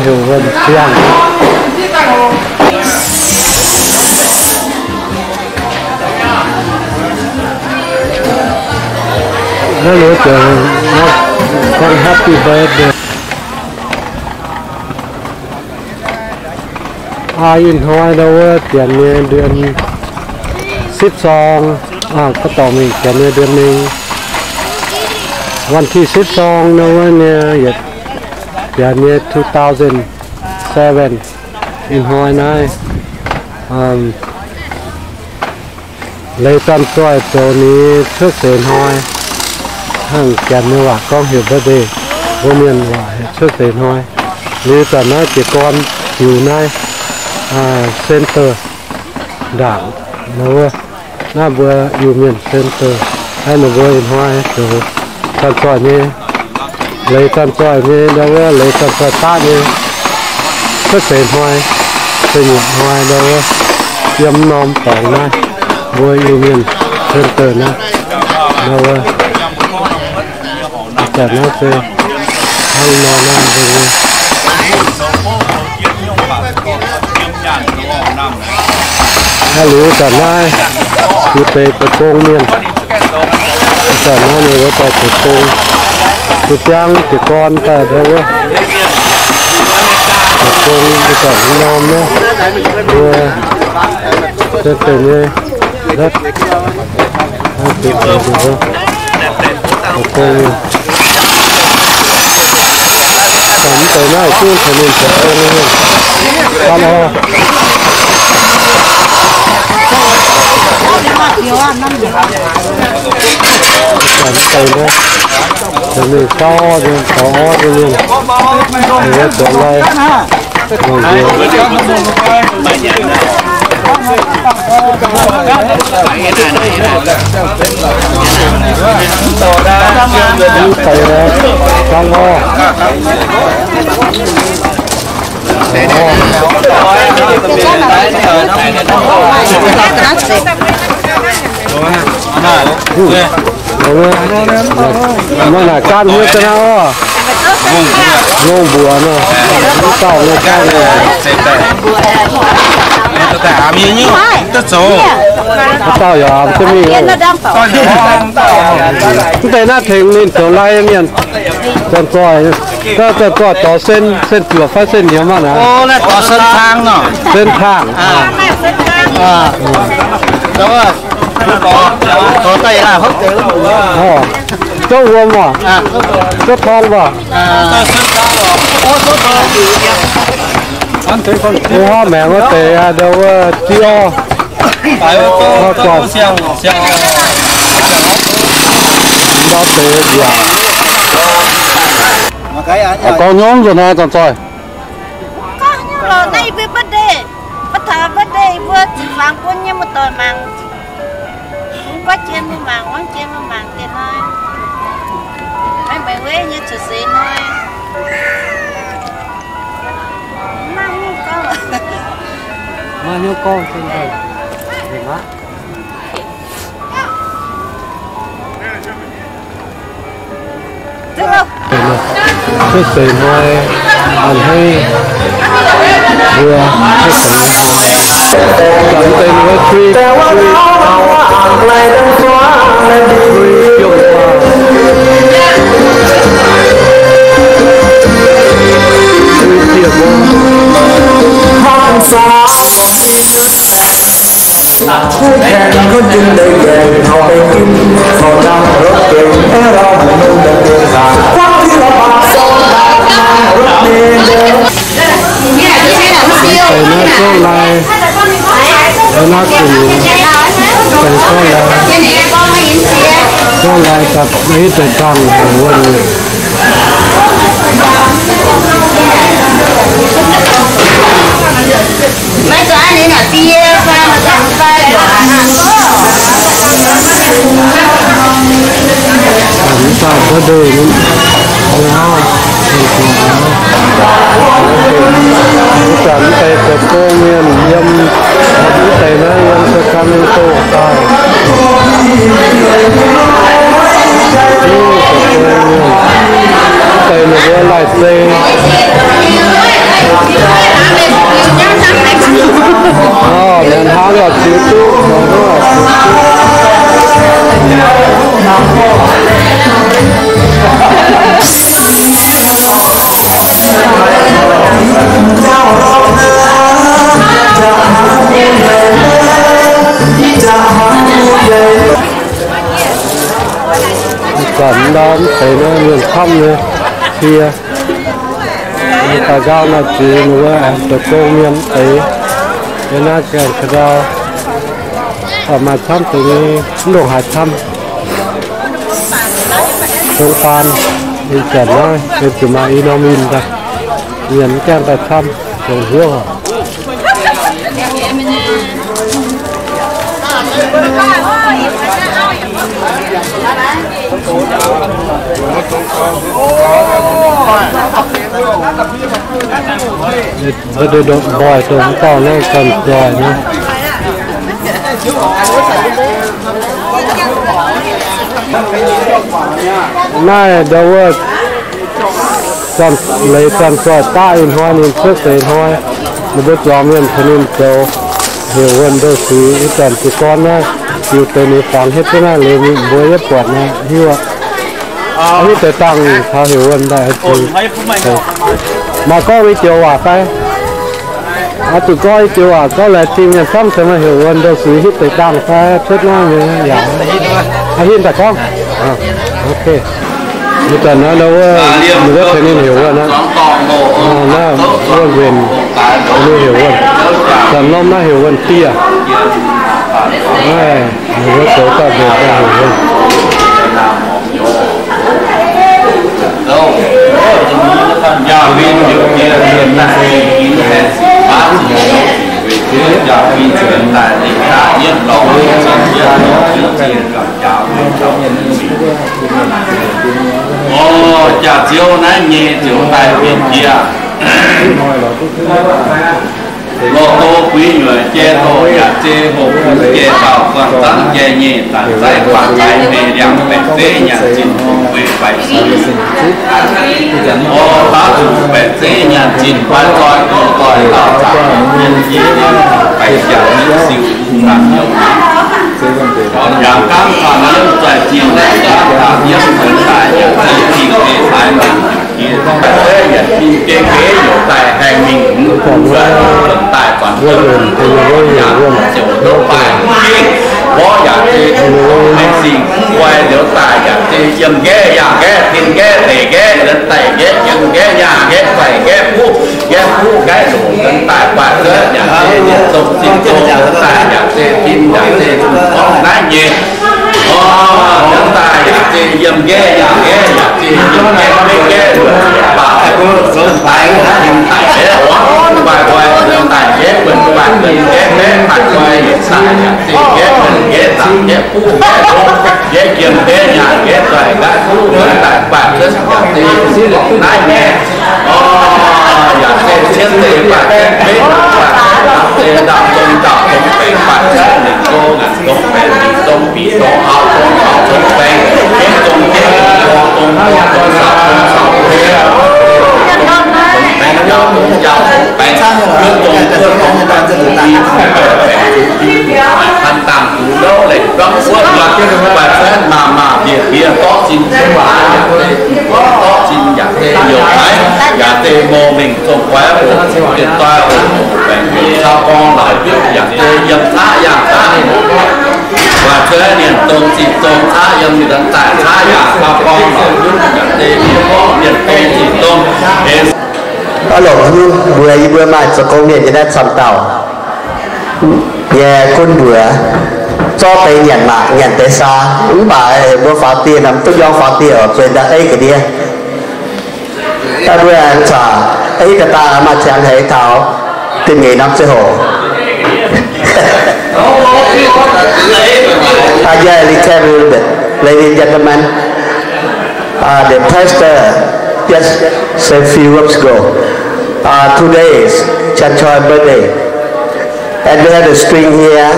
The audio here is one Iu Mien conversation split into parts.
Heuc wuonh ziangh. Naaiv luoqc ziouc gorngv happy birthday. Aa, ih hnoi ndau wuov janx nyei เดือนสิบสอง, aa, gorngv dorngc mingh janx nyei เดือนหนึ่ง, วันที่สิบสอง ndau wuov nyei yietc janx nyei two thousand seven. Ih hnoi naaiv, um, Leiz Zanc Zoih zoux ninh cuotv seix hnoi. Hnangv janx nyei waac gorngv heuc birthday, mbuo mienh waac heuc cuotv seix hnoi. Liuz zanc naaiv jiez gorn ziux naaiv, aa, center ndaangc nor wuov, naaiv mbuo Iu-Mienh center. Naaiv ninh mbuo ih hnoi zoux Zanc Zoih nyei, Leiz Zanc Zoih nyei ndau wuov, Leiz Zanc Zoih daqv nyei cuotv seix hnoi, se nyungc hnoi ndau wuov, yiem norm dorngx naaiv, mbuo Iu-Mienh center naaiv, ndau wuov, zanc naaiv se hnangv nor naaiv mbuo nyei. Naaiv liuz zanc naaiv, liuz deix deic-bung mienh, zanc naaiv ninh mbuo daaih deic-bung, liuz ziangh jiez gorn daaih ndau wuov, deic-bung liuz zanc norm naaiv, mbuo se deix nyei, naaiv, naaiv deix deix wuov, deic-bung. Mv deix naaiv zungv taux ninh zoux gong nyei. Aa lorh. Mv deix naaiv, zoux mingh gauh nyei, zoux orv nyei mienh, ninh mbuo zoux lai. Mv deix naaiv, gong orv. Maiv naaic gaanv hnyouv ga'naaiv oc. Ngongh mbuoqc nor, mv dauh nyei gaanv. Haaix dauh yaac mv duqv mingh oc. Mv deix naaiv tengx ninh zoux lai mienh, Zanc Zoih, Zanc Zoih dorh sen, sen juoqc fai sen nyiemz maah naaic? Sen taangh. Zouv wuom oc, zouv torn oc. Wuov maengx wuov deix aa, ndau wuov Dior. Ndau deix yaac. Gorngv nyungc nzunc naaiv, Zanc Zoih. Gorngv nyungc lorqc, naaiv yie mbuo birthday, mbuo taux birthday yie mbuo cin-fangx bun nyei, muoz-doic mangc. Mbuo jien mbuo mangc, mbuo jien mbuo mangc deix hnoi. Maiv maiv weiv nyei cuotv seix hnoi. Maiv hnyouv gorngv. Maiv hnyouv gorngv, mv deix. Cuotv seix hnoi, a'hneiv mbuo cuotv seix hnoi. Mv deix ninh mbuo three, three, three biomv maah. Three biomv maah. Deix naaiv zouv lai, deix naaiv gu'nyuoz, deix zouv lai, zouv lai daaih maiv deix dangh wuov nyei. Mv baac mv deix, mv baac mv deix deic-bung mienh yiem, mv deix naaiv yiem Sacramento daaih. Mv deix ninh mbuo laih zei. Orv, mienh hnangv lorz ziux duqv, mienh hnangv lorz ziux duqv. Zanc ndau mv deix naaiv mienh camv nyei cie. Daaih nqaang naaiv zuiz ninh mbuo aengx zoux gong mienh mv deix. Yiem naaiv gaengh ka'ndau, maaih camv deix nyei, mv ndongc haaix camv. Dongh baan ih zanc naaiv benx zuqc maaih i norm win daaih, mienh mv gaengh daaih camv, dongh hnyouv. Mbuo ndongc nzoih dongh mv dauh naaiv ganh nzoih nyei. Naaiv ndau wuov, leiz zanc-zoih daqv ih hnoi ninh cuotv seix hnoi, ninh mbuo zuangx mienh tengx ninh zoux heuc wuonh ndou-suiz. Ih zanc jiez gorn naaiv diuh deix ninh fangx hietv duqv naaiv leiz, mbuo yietv buatc naaiv hiuv aqv. Hiuv deix dangh taux heuc wuonh daaih. Maaih gorngv i joux waac fai? Oix zuqc gorngv i joux waac gorngv laengz zingh mienh camv caux maaih heuc wuonh ndou-suiz hiuv deix dangh fai cuotv naaiv nyei yaac. Aa, hin daaih gorngv. Ok. Ih zanc naaiv wuov, ninh wuov tengx ninh heuc wuonh aqv. Naaiv wuov nquenc, ninh heuc wuonh. Zanc norm naaiv heuc wuonh dieh. Naaiv ninh wuov zoux daaih nquenc daaih heuc wuonh. Jaax-ziouv naaiv nyei ziouc daaih bieqc jiex. Lorh go buix nyuoqc jai dorh yaac zei hoqc buix jai dauh guanh zangv jai nyei daaih zaiv guanh zaiv hmei liangx baeqc zeiv nyanc zinh hoqc buix baeqc sou. Orv baav zuqc baeqc zeiv nyanc zinh fai zoi go doic dauh zaqc mienh yie baeqc jaax nyei siu zaangc youh. Yangh gaamv faanh yiem zaih zinh naaiv zaangc yiem daaih yaac zinh zinh deix fai mangc. Yie yietc zinh geh geh youc daaih haengh mingh mv bun daaih buatc yaac ziouc ndouv baaih mv gingh. Mborqv yaac zeiz mengh singx mv guai liuz daaih yaac zeiz yiem nqaeqv yaangh nqaeqv tin nqaeqv deic nqaeqv nzuonx daic nqaeqv yiem nqaeqv nyaah nqaeqv zaih nqaeqv buv nqaeqv buv nqaeqv loc nzuonx daaih baaih cuotv yaac zeiz yietc zong zinh zong nzuonx daaih yaac zeiz tin yaac zeiz zuqc gorngv naaiv nyei. Orv, nzuonx daaih yaac zeiz yiem nqaeqv yaangh nqaeqv yaac zeiz yiem nqaeqv nqaeqv nqaeqv luoqc baac nzuonx daaih tin daic nqaeqv orv, guai guai nzuonx daaih nqaeqv buonc guai nzuonx nqaeqv nqaeqv daaih guai yietc daaih yaac zeiz nqaeqv nqaeqv zaangc nqaeqv buv nqaeqv loc nqaeqv yiem nqaeqv nyaah nqaeqv zaih nqaeqv buv nzuonx daaih baaih cuotv yaac zeiz zuqc gorngv naaiv nyei. Orv, yaac zeiz cietv deix baaih cuotv meiv baaih cuotv yaac zeiz ndau zong ndau zong baengc baaih cuotv ninh go ngaanc zong baengc mingh zong bic zong hauv zong hauv zong baengc, jienv zong jienv, zong zong zong zong, zong zong zong, baengc jauv zong jauv zong baengc, cuotv zong cuotv zong, baengc zong baengc, han dangh duqv louv lengc gorngv wuov, baaih cuotv maah maah mbieqc mbieqc gorngv zinh, yaac zeiz gorngv zinh yaac zeiz youc naaiv, yaac zeiz mouz mengh zong guai oc, dien doi oc, baengc youc cau gorngv laaix biuv yaac zeiz yiem caqv yaangh caqv. Baaih cuotv ninh dongh ziqc zong caqv yiem nzuonx daaih caqv yaangh cau gorngv laaix biuv yaac zeiz mienh gorngv mienh dongh ziqc zong. Aa, longc haaix nyungc mbuox yie mbuo maaih zoux gong mienh nyei naaiv camv dauh nyei gunv mbuox, zorqv deix nyanc maac nyanc deix saa, mv baac mbuo faaux dieh nor mv duqv njorngv faaux dieh oc, zueiz ndau eiv ga'ndiev. Daaih mbuo aengx caux, ih, daaih maaih ziangh heix taux dinh nyeic norm ziangh hoc. Uh, yeah, let me tell you a little bit. Ladies and gentlemen, uh, the pastor just said a few words ago. Uh, today is Chan Choi birthday. And we have a screen here.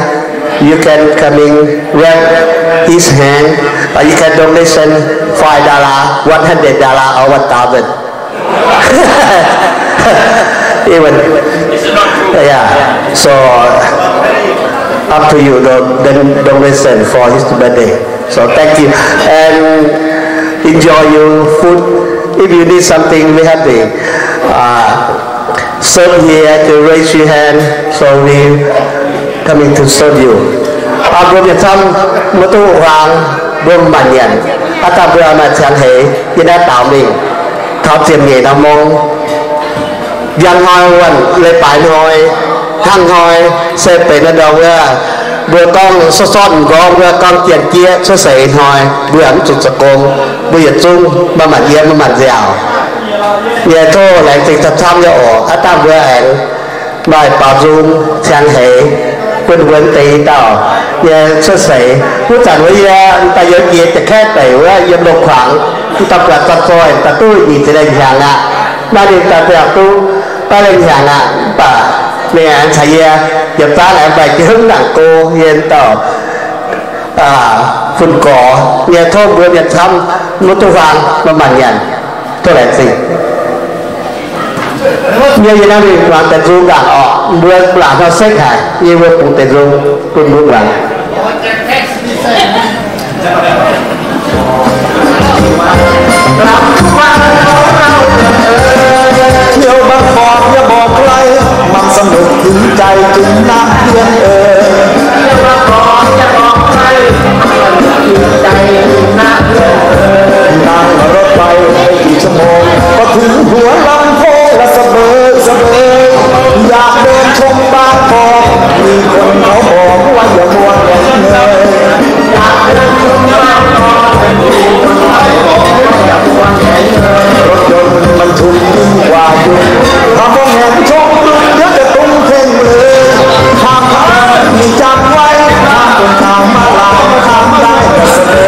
You can come in, wave his hand, or you can donation five dollar, one hundred dollar, or one thousand. Even, yeah. So up to you, don't, don't, don't listen for his birthday. So thank you and enjoy your food. If you need something, we have the uh, serve here to raise your hand. So we coming to serve you. Aa, mbuo mienh camv, mbuo duqv huaang, mbuo maaih nyanc, aav dangh mbuo maaih ciangv heix yiem naaiv daaux mingh, taux ziepc nyeic norm mong. Njang hnoi wuonh leiz-baaix hnoi, hnangv hnoi se benx naaiv ndau wuov, mbuo gorngv sortv sortv m'nqorngv wuov gorngv jien jieqv cuotv seix hnoi, mbuo mv zuqc zoux gong, mbuo yietc zungv maaih maanc yiem maaih maanc nziaauc. Yie tov laengz zingh camv-camv nyei oc. Aav dangh mbuo aengx maaih baaux nzung ciangv heix bun mbuo deix i dauh nyei cuotv seix. Wuov zanc wuov yie daaih youz jiex Janx-Kaeqv deic wuov yiem Loz-Kuangx, mv daaih buatc Zanh Zoih daaih duqv nyic ziepc leih hnyangx aqv. Naaiv ninh daaih ziangh duqv daiv leih hnyangx aqv, mv baac ninh aengx caux yie yietc zungv aengx maaih jiex hmz nangc go yiem dauh fun-gorx nyei. Tov mbuo mienh camv, mbuo duqv huaang maaih maanc nyanc. Tov laengz zingh. Yie, yie naaiv mingh muangx deix nzung ndaangc oc. Mbuo laangc nor sekv haic, yie mbuo bungx deix nzung bun mbuo muangx. Tiuv mangc gorn yaac mborqv lai, mangc สนุก ถึงใจ จึงนักเรียนเอ่ย นั่งรถไฟไม่กี่ชั่วโมง ก็ถึงหัวลำโพงและสะเบยสะเบย อยากเดินชมบางกอก มีคนเขาบอกว่าอย่ามัวแหงเลย รถยนต์บรรทุกยิ่งกว่ายุง ถ้ามัวแหงชมยุงเดี๋ยวจะตุ้งเพ่งเลย ห้ามพลาดมีจำไว้ ห้ามเป็นทางม้าลาย ข้ามได้แต่เสมอ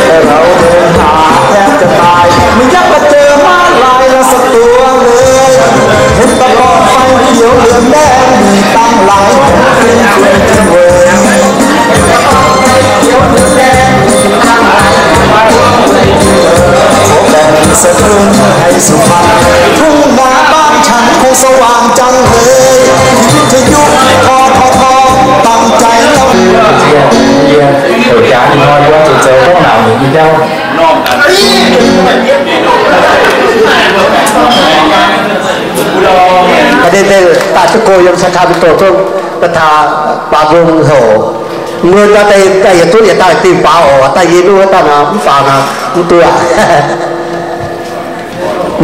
แต่เราเดินหาแทบจะตาย ไม่อยากมาเจอม้าลายละสักตัวเลย เห็นตะกอนไฟเขียวเหลืองแดง มีตั้งหลายแห่ง เป็นเพื่อนกันเว้ย แบ่งสะเทือนให้สุพรรณ ทุ่งนาบ้านฉันคงสว่างจังเลย วิทยุ ททท ตั้งใจแล้ว Yie, yie, heuc jaax ih hnoi mbuo zuqc zoux gorngv naaic nyungc nyei jauv. Daaih duqv go yiem Sacramento zungv daaih taux baaux nzung houc. Mbuo daaih daaih yietc zungv yietc dauh dingh faaux oc. Daaih yie nuqv wuov dauh nor mv faaux nor mv duqv aqv.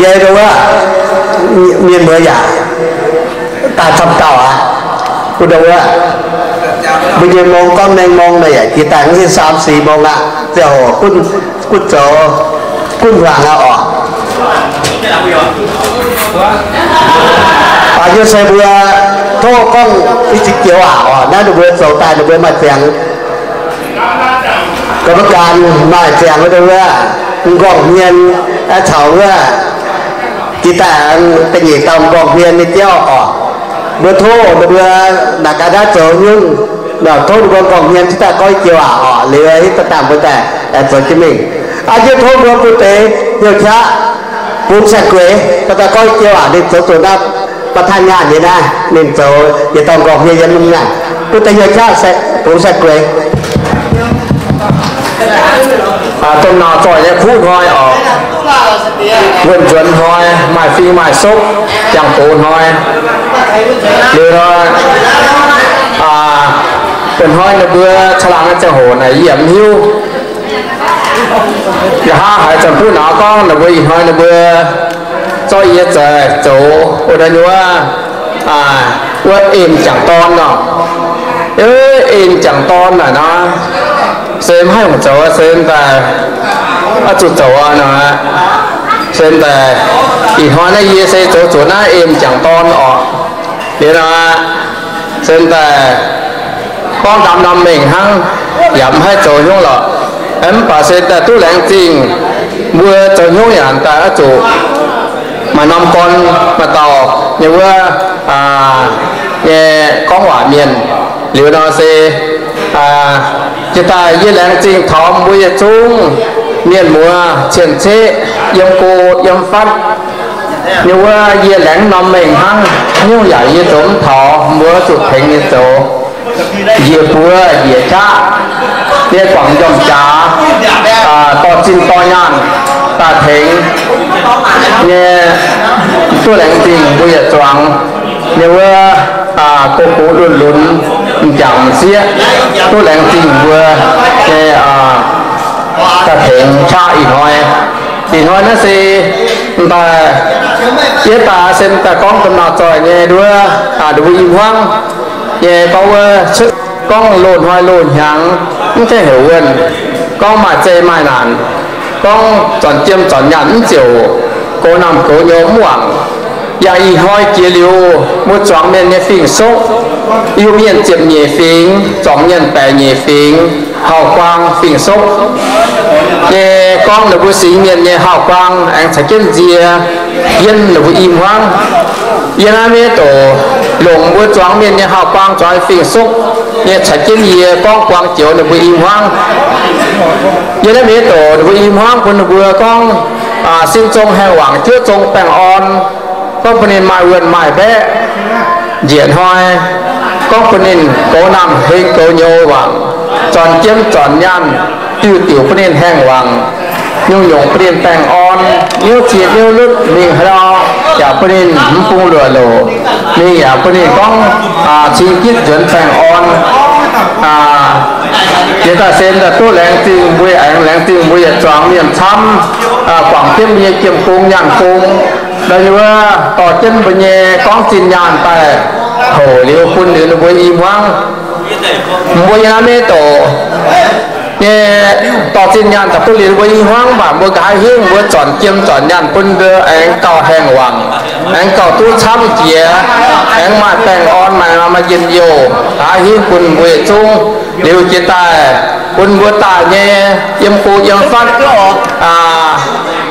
Yie ndongc wuov, mienh muoz yaac daaih camv dauh aqv. Mbuo ndongc wuov, mbuo nyei mong gorngv mengh mong nor yaac jiex daaih mv hiuv สามสี่ mong aqv. Ziangh hoc gunv, gunv zoux, gunv hmuangx aqv oc. Aa, yie se mbuo tov gorngv i ziex joux aqv oc. Naaiv ninh mbuo zoux daaih ninh mbuo maaih ziangx กรรมการ maaih ziangx wuov ndongc wuov, m'nqorngv hmien, caux wuov jiex daaih da'nyeic dauh m'nqorngv hmien nyei jauv oc. Mbuo tov ninh mbuo naaic gaax naaiv zoux nyungc, tov ninh mbuo m'nqorngv hmien jiex daaih gorngv i joux aqv oc. Liuz hitv daaih dangh mbuo daaih zoux jienv mingh. Aa, yie tov mbuo bun deix hnyouv qaqv bungx saeng-gueix daaih gorngv i joux aqv. Ninh zoux zuqc naaiv ประธานงาน nyei naaiv, ninh zoux yietc dauh m'nqorngv hmien yiem mv ngaanc. Bun deix hnyouv qaqv bungx saeng-gueix. Domh nauz zoih nyei kuv hnoi oc, wuonh nzuonx hnoi, maaih fing maaih sopv, jangx-box hnoi. Liuz nor, bun hnoi ninh mbuo caangh laangh nyei ziangh hoc naaic yie mv hiuv. Nqa'haav haiz zanc-buv nauz gorngv ninh mbuo ih hnoi ninh mbuo zorqv yie za'eix zoux wuov deix nyuoz, wuov en jangc dorn nor. En jangc dorn naaic nor, se mv haih hungh zoux, se daaih oix zuqc zoux nor. Se daaih ih hnoi naaiv yie se zoux zuqc naaiv en jangc dorn oc. Liuz nor, se daaih gorngv ndamv norm mengh hnangv, yaac mv haih zoux hnyouv lorqc. Mv baac se daaih duqv laengz zingh mbuo zoux hnyouv yaac daaih oix zuqc maaih norm gorn maaih dauh nyei wuov nyei gorngv waac mienh. Liuz nor se jiex daaih yie laengz zingh taux mbuo yietc zungv Mienh muoz cien-ceqv yiem go yiem fatv nyei wuov, yie laengz norm mengh hnangv, nyungc yaac yie zoux mv taux, mbuo zuqc tengx nyei zoux. Njiec buoz njiec qaqv nyei guangc njormh jaax, dorh zinh dorh nyaanh daaih tengx nyei, duqv laengz zingh mbuo yietc zuangx nyei wuov, go gux lunx lunx, m'jangc m'sieqv, duqv laengz zingh mbuo nyei daaih tengx qaqv ih hnoi. Ih hnoi naaiv se daaih, yie daaih se daaih gorngv domh nauz zoih nyei nduov, ninh mbuo i hmuangv nyei gorngv wuov, gorngv loz-hnoi loz-hnyangx mv gaengh heuc wuonh, gorngv maaih zei maaih naanc, gorngv zornc jiem zornc nyaanh mv ziouc, goux naamh goux nyouz mv wangc. Yaac ih hnoi jiex liuz, mbuo zuangx mienh nyei fing-soqv, Iu-Mienh ziepc nyeic fingx, Zuangx Mienh baeqc nyeic fingx, Hauv-Guaang fing-soqv nyei gorngv ninh mbuo Singx Mienh nyei Hauv-Guaang aengx caux jienv nzie yiem ninh mbuo i hmuangv. Yie naaiv miev doc longc mbuo zuangx mienh nyei Hauv-Guaang zuangx fing-soqv nyei caux jienv yie gorngv buang joux ninh mbuo i hmuangv. Yie naaiv miev doc ninh mbuo i hmuangv bun ninh mbuo gorngv sin zong haengh wangc, juov zong baengh orn, gorngv bun ninh maaih wuonh maaih mbaeqv njiec hnoi, gorngv bun ninh goux naamh heng goux nyouz wangc, zornc jiem zornc nyaanh diuh diuc bun ninh haengh wangc, nyungc-nyungc bun ninh baengh orn, niouv ziex niouv lutv mingh haaix ndau yaac bun ninh mv bung luoqc loc, mingh yaac bun ninh gorngv cing gitv nzuonx baengh orn. Jiex daaih se daaih duqv laengz zingh mbuo, aengx laengz zingh mbuo yietc zuangx mienh camv, guangc jienv mbuo nyei jiem gong nyaanh gong. Da'nyeic wuov, dorh jienv mbuo nyei gorngv zinh nyaanh daaih houc liuz bun liuz ninh mbuo i hmuangv. Mbuo yiem naaiv miev doc nyei dorh zinh nyaanh daaih bun liuz ninh mbuo i hmuangv, mv baac mbuo nqa'haav hingv mbuo zornc jiem zornc nyaanh bun mbuo aengx gauh haengh wangc, aengx gauh duqv camv jiex, aengx maaih baengh orn, maaih maaih njien-youh, nqa'haav hingv bun mbuo yietc zungv liuz jiex daaih bun mbuo daaih nyei yiem go yiem fatv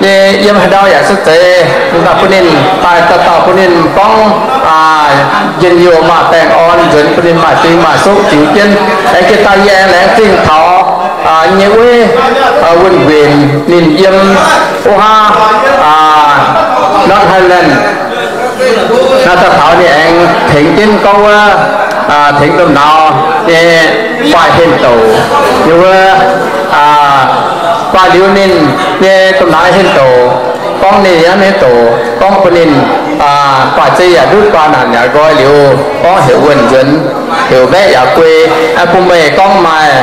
nyei yiem haaix ndau yaac se zeiz daaih bun ninh daaih dauh dauh bun ninh gorngv njien-youh maaih baengh orn nzuonx, bun ninh maaih fing maaih soqv ziux jienv. Aengx jiex daaih yie aengx laengz zingh taux nyei wuov wuonh nquenc ninh yiem O H A, North Highland. Naaiv daaih taux ninh aengx tengx jienv gorngv wuov, tengx domh nauz nyei guaaih henh douc nyei wuov, guaaih liuz ninh nyei domh nauz henh douc, gorngv ninh nyei henh douc gorngv bun ninh guaaih zei yaac ndutv, guaaih naanc yaac nqoi liuz, gorngv heuc wuonh nzuonx, heuc mbaeqv yaac guei, bun meih gorngv maaih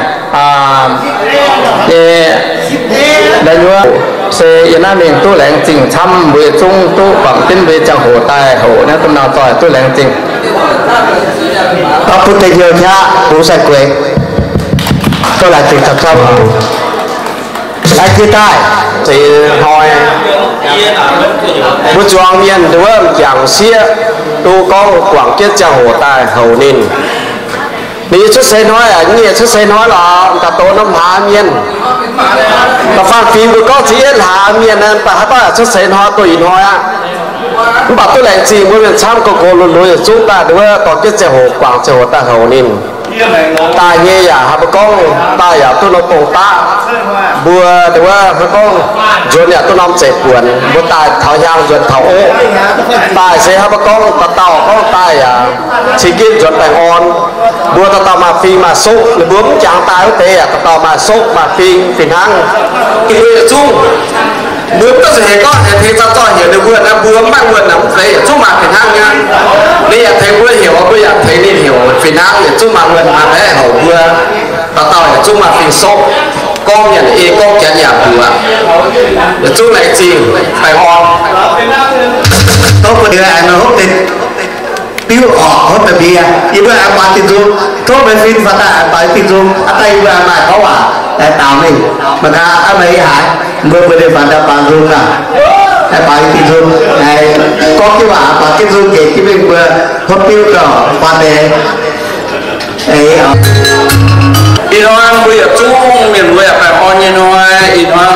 nyei la'nyuoqv. Se yie naaiv mingh duqv laengz zingh camv, mbuo yietc zungv duqv guangc jienv mbuo nyei ziangh hoc daaih houc naaiv domh nauz zoih, duqv laengz zingh. Bun deix hnyouv qaqv bungx sai-gueix. Duqv laengz zingh camv. Laengz zingh daaih. Seix hnoi, mbuo zuangx mienh nduov wuov m'jangc m'sieqv, duqv gorngv guangc jienv ziangh hoc daaih houc ninh. Ninh nyei cuotv seix hnoi aac, nyei cuotv seix hnoi lorqc, daaih doz norm hlaax mienh. Da'faanh fingx mbuo gorngv ziex yietv hlaax mienh, mv baac haaix dauh yaac cuotv seix hnoi, doz ih hnoi aqv. Mv baac duqv laengz zingh mbuo mienh camv, gox gox lunx lunx yietc zungv daaih nduov dorh jienv ziangh hoc guangc ziangh hoc daaih houc ninh. Daaih nyei yaac haaix mbuo gorngv daaih yaac duqv norm dongh daqv. Mbuo nduov haaix gorngv nzuonx yaac duqv norm zeic buonc. Mbuo daaih taux hiaang nzuonx taux oqv. Daaih se haaix mbuo gorngv dauh dauh gorngv daaih yaac cing jienv nzuonx baengh orn. Mbuo dauh dauh maaih fing maaih soqv, ninh mbuo mv jangx daaih wuov deix yaac dauh dauh maaih soqv maaih fing fih hnangv. Ninh mbuo yietc zungv, mbuo mv duqv zuqc heuc gorngv heuc tengx zaux zorh heuc ninh mbuo naaiv, mbuo mv maaih wuonh naaic, mv zeiz, yietc zungv maaih fih hnangv nyei. Ninh yaac tengx mbuo heuc, mbuo yaac tengx ninh heuc fih hnangv, yietc zungv maaih wuonh maaih mbaeqv houc mbuo. Dauh dauh yietc zungv maaih fing soqv, gorngv nyanc ei gorngv janx yaac mbuoqc, yietc zungv laengz zingh baengh orn. Tov mbuo aengx hopv deix diuv orqc, hopv deix mbie, yie mbuo aengx buatc Tin-Hungh. Tov meih fin faaux daaih aengx buatc Tin-Hungh, aa daaih yie mbuo aengx maaih gorngv waac aengx daaux mingh. Mangc gaax aa meih ih haaix, mbuo mbuo ninh faaux daaih buatc Tin-Hungh aac, aengx buatc Tin-Hungh, aengx gorngv jienv waac buatc Tin-Hungh nqemh jienv mingh mbuo hopv diuv dorh buatc deix. Ih hnoi mbuo yietc zungv mienh mbuo yaac baengh orn nyei hnoi. Ih hnoi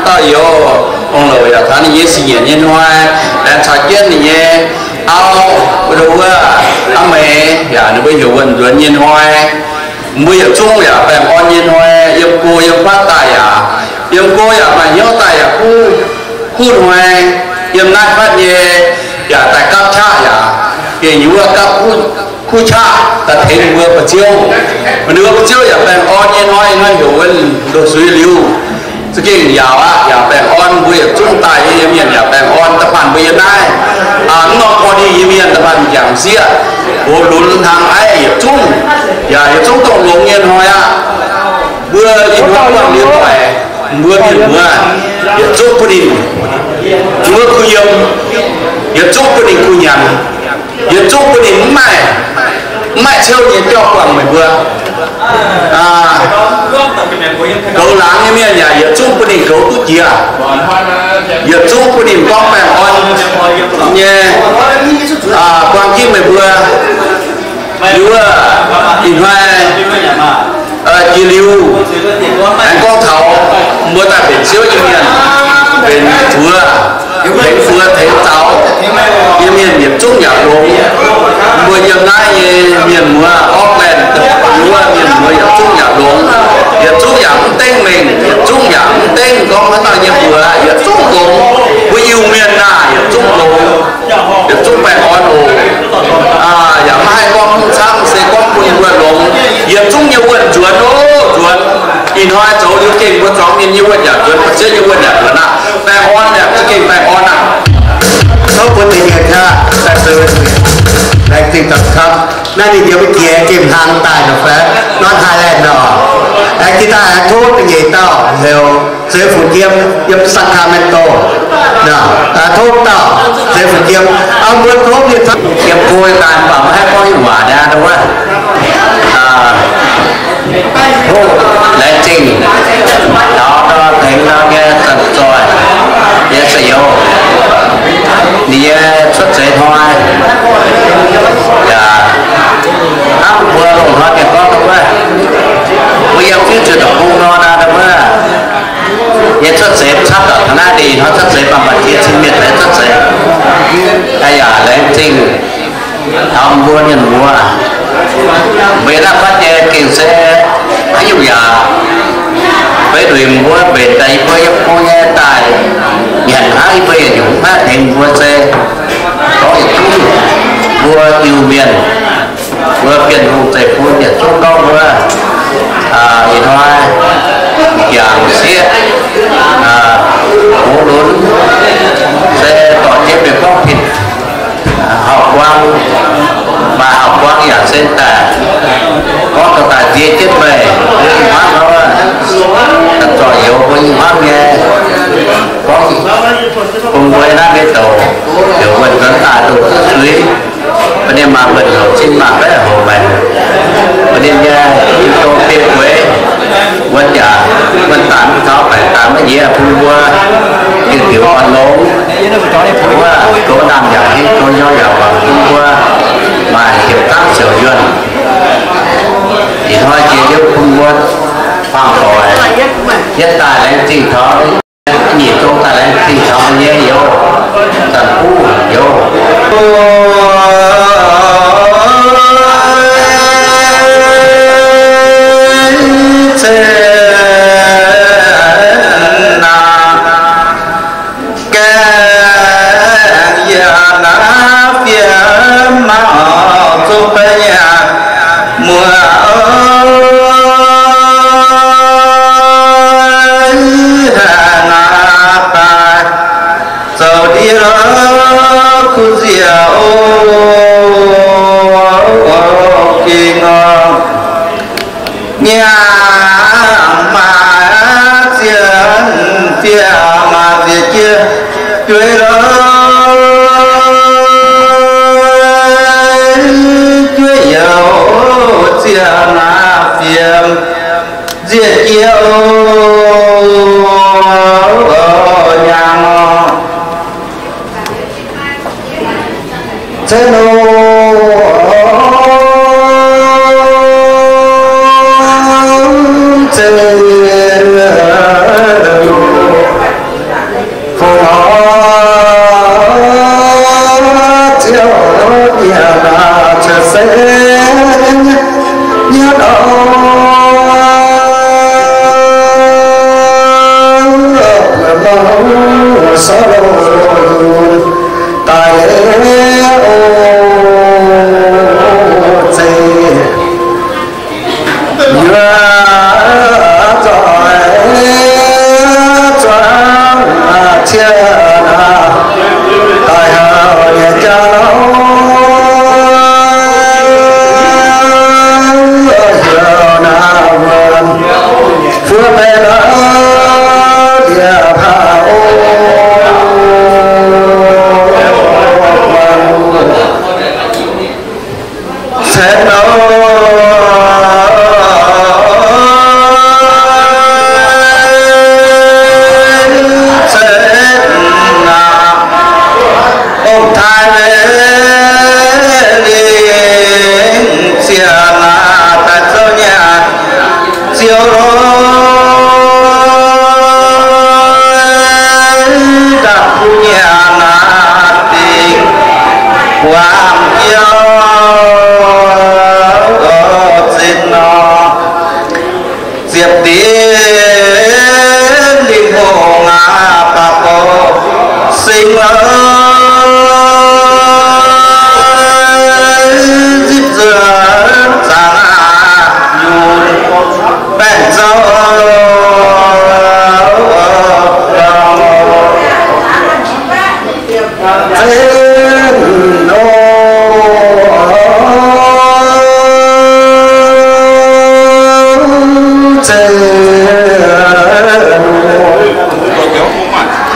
dauh youz ong-louc yaac taux ninh nyei singx nyienc nyei hnoi, aengx caux jienv ninh nyei auv, wuov, aa meih yaac ninh mbuo heuc wuonh nzuonx nyei hnoi. Mbuo yietc zungv yaac baengh orn nyei hnoi, yiem go yiem fatv daaih yaac Yiem go yaac maaih hnyouv daaih yaac kuv, kuv hnoi, yiem naaiv fatv nyei yaac daaih gapv qaqv yaac, bienh yie wuov gapv kuv qaqv daaih tengx mbuo ba'ziouv. Ninh mbuo ba'ziouv yaac baengh orn nyei hnoi, hnoi heuc wuov ndoh suiv liuz, za'gengh yaauc aqv, yaac baengh orn, mbuo yietc zungv daaih nyei mienh yaac baengh orn, da'faanh mbuo yiem naaiv, mv norm korv-lienh nyei mienh da'faanh m'jangc sieqv, hoz lunx hnangv aiv yietc zungv, yaac yietc zungv dongh longx nyei hnoi aqv. Mbuo ih hnoi buangh liuz doic, mbuo mienh muoz, yietc zungv bun ninh, mbuo kuh yiem, yietc zungv bun ninh kuh nyanc, yietc zungv bun ninh mv maaih, mv maaih ciouv nyei jauv buangh meih mbuo. Goux laangz nyei mienh yaac yietc zungv bun ninh goux duqv jiex, yietc zungv bun ninh gorngv baengh orn nyei buang jienv meih mbuo. Liuz wuov, ih hnoi jiex liuz, aengx gorngv taux mbuo daaih benx ziouv nyei mienh, benx fuoz, tengx fuoz tengx zaux nyei mienh yietc zungv yaac longx. Mbuo yiem naaiv nyei mienh muoz, Auckland wuov mienh muoz yietc zungv yaac longx, yietc zungv yaac mv dengv mengh, yietc zungv yaac mv dengv gorngv haaix dauh nyei mbuox, yietc zungv longx. Mbuo Iu-Mienh naaic yietc zungv longx, yietc zungv baengh orn oc. Yaac maiv haih gorngv mv camv, se gorngv bun mbuo longx. Yietc zungv nyei wuonh nzuonx oc, nzuonx. Ih hnoi zoux liuz gengh mbuo zuangx mienh nyei wuonh yaac nzuonx, ba'ziex nyei wuonh yaac nzuonx aqv. Baengh orn yaac za'gengh baengh orn aqv. Tov bun mienh nyei qaqv daaih zoux laengz zingh daaih camv. Naaiv ninh njoux mbuo jiex gengh hlang daaih nor fai norm Thailand nor. Aengx jiex daaih aengx tov da'nyeic dauh heuc Seix Fuc Jiem yiem Sacramento. Tov dauh Seix Fuc Jiem, mbuo tov mienh camv. Yiem go daaih mv baac maiv haih gorngv haaix waac naaiv wuov. Hoqv laengz zingh taux nor tengx nor nyei zanc zoih nyei seix youz, ninh nyei cuotv seix hnoi, yaac hnangv mbuo loz-hnoi mienh gorngv wuov, mbuo yiem fiuv zuqc deic-bung nor naaiv wuov, yie cuotv seix camv daaih taux naaiv, ninh hnoi cuotv seix baac maaih ziex cin mienh deix cuotv seix. Yaac laengz zingh taux mbuo mienh muoz, mbuo yiem naaiv fatv nyei gengh se haaix nyungc yaac beiv nduic mbuo mbenc daaih yie mbuo yiem go nyei daaih nyanc hnangv, yie mbuo yietc nyungc mv haih tengx mbuo se gorngv yietc zungv mbuo Iu-Mienh, mbuo Bienh Hungh zeiv-fun yietc zungv gorngv mbuo ih hnoi m'jangc sieqv, hoz lunx, se dorh jienv mienh gorngv pin hauv-buang, maaih hauv-buang yaac se daaih gorngv dorh daaih nzie jienv meih, mbuo ih hnoi nor, zorc youz mbuo ih hnoi nyei gorngv bun mbuo naaiv mienh douc heuc wuonh nzuonx daaih ndoh zuqv zuiz. Mv baac ninh maaih wuonh heuc cin, maaih baeqv heuc maengc. Mv baac ninh nyei tin-dorngh biei gueix, wuonh yaac wuonh daaih mv taux, baengc daaih maiv yie bun mbuo diuh diuh orn longx. Wuov goux ndaamv yaac hingh, goux nyorng yaac wangc bun mbuo maaih hietc zangv siouc yuonh. Ih hnoi jiex liuz bun mbuo faang doic yietv daaih laengz zingh taux nyic zong daaih laengz zingh taux nyei youz, zanc buv youz. Gaengh yaac naaiv fiev mangc zuqc beiv nyanc muoz.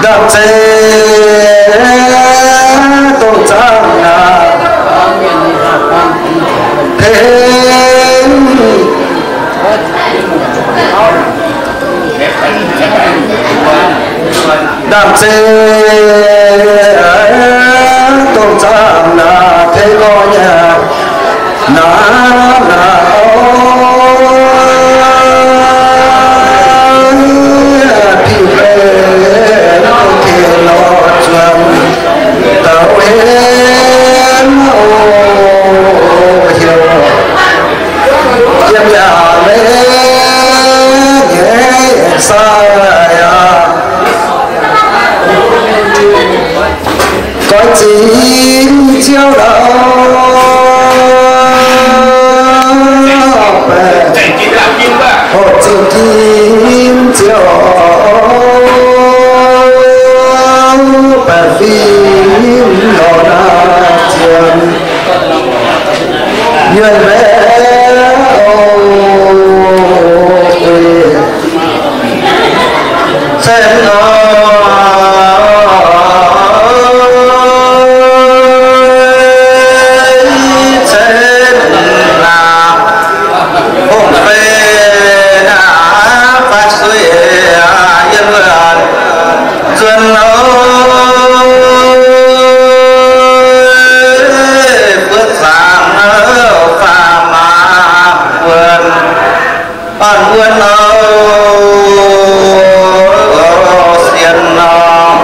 Ndaamv-zeiv dongh zaangc naaic, tengx ndaamv-zeiv dongh zaangc naaic, tengx gorx-youz naav naaic, piu-beih tengx lorz zuangx dauh henv oc, heuc yiem yaac maiv nyaiv sai aqv. Goiv zingx Ziouv lauh, baeqc hoc zingh ginv Ziouv, baeqc fim lorz naaiv ziepc nyuonh mbaeqv oc. Cen nor, cen naaic, hungh fei naaic, faix suiv yiem wuonh nzuonx oc, buov zaangc faam maaz wuonh. Orn wuonh nor, sienx nor,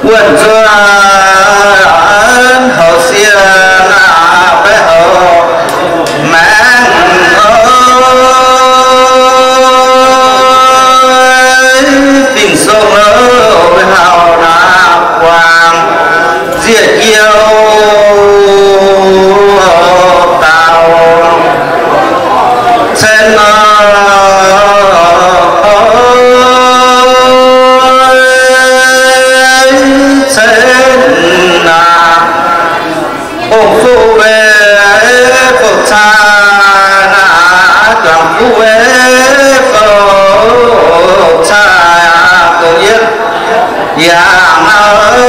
wuonh nzuonx houc sienx naaic, baeqc houc maengx oc. Fingx-Sou oc, hauh naaic guangc nziec youh dauh. Cen nor, cen naaic, hungh fuqv weic fuqv caa naaic, juangc fuqv weic fuqv caa, dongh yietv yangh naaic,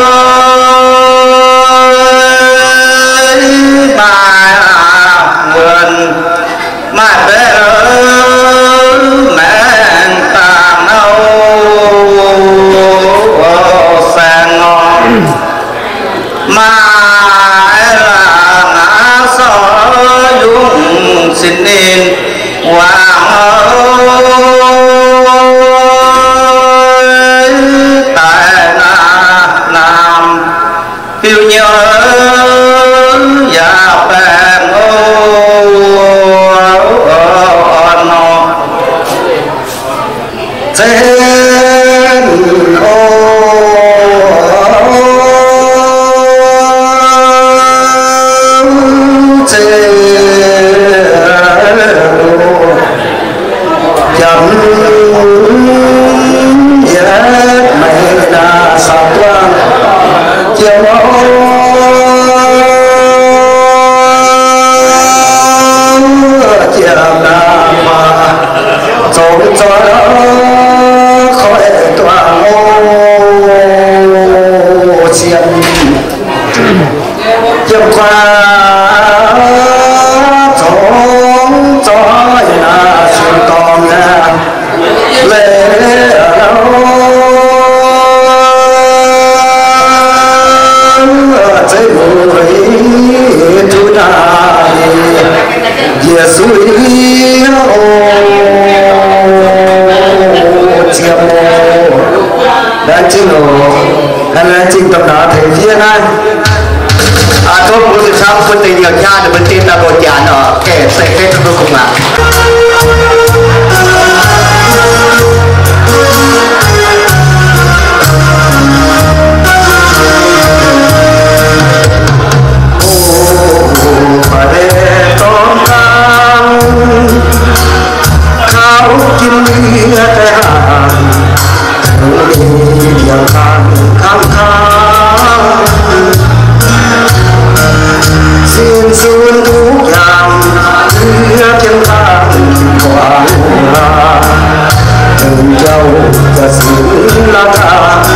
maaih wuonh maaih mbaeqv maengx dangh nor, saeng nor, maaih laangz aqv, sorc yungz sin ninh wangc oc. Daaih naaic naamh fiuv nyei yaac baengh oc, orn nor. Cen oc, cen oc. Jangx yietv maiv naaic saauc duangv jiem oc, jiem naaic maaih zongx zoih koiv duangv oc, cien jiem guaax zongx zoih naaic cien dorngx aqv. Leiz lauh zeiv mueiz duqv naaic Yesu oc, ziex oc. Laengz zingh oc. Laengz zingh domh nauz tengx fiev naaiv. Aa, tov mbuo zuqc camv bun deix nyuoz jaa ninh mbuo deix daaih loz jaax oc. Gaengh se gaengh duqv mbuo kungx aqv. O, baaix deix dorn dangh, kaux jiex miev deix haaix, yangh kangv kangv kangv. Sin sun duqv yangh, yie jienv dangh guangc laaix, dongh jauv za'gengh la'gaanh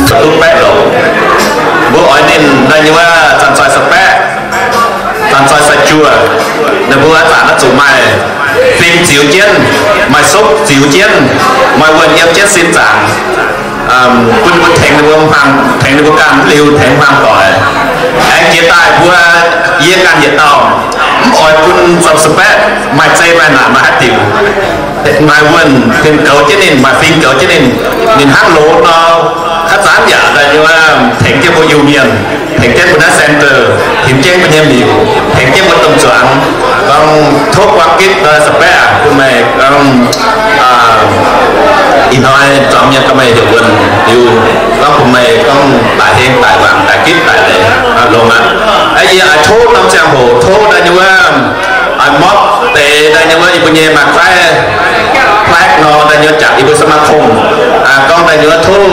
Duqv baeqv longc. Mbuo oix ninh daaih nyei wuov zanc zoih sa'baeqv, zanc zoih sa'juoh, ninh mbuo zanc naaiv zuqc maaih fim ziux jienv, maaih sopv ziux jienv, maaih wuonh yiem jienv sin zaangc, bun ninh mbuo tengx ninh mbuo hmuangx, tengx ninh mbuo ganh liuz tengx hmuangx doic. Aengx jiex daaih mbuo yie ganh yietc dauh mv oix bun zanc sa'baeqv maaih zei maaih naanc maaih haaix diuc. Maaih wuonh fim goux jienv ninh, maaih fim goux jienv ninh, ninh hnangv loz nor, haaix zanc yaac daaih nyei wuov tengx jienv mbuo Iu-Mienh, tengx jienv mbuo naaiv center, tengx jienv mbuo nyei miuc, tengx jienv mbuo domh zuangx. Gorngv tov buang gitv sa'baeqv bun meih gorngv ih hnoi zuangx mienh gorngv meih heuc wuonh liuz, gorngv bun meih gorngv daic heng daic waangc daic gitv daic leiz longx aqv. Yie oix tov norm ziangh hoc tov daaih nyei wuov mopv deix daaih nyei wuov yie mbuo nyei ไม้ไผ่ flag nor daaih nyei wuov jangx yie mbuo สมาคม gorngv daaih nyei wuov tov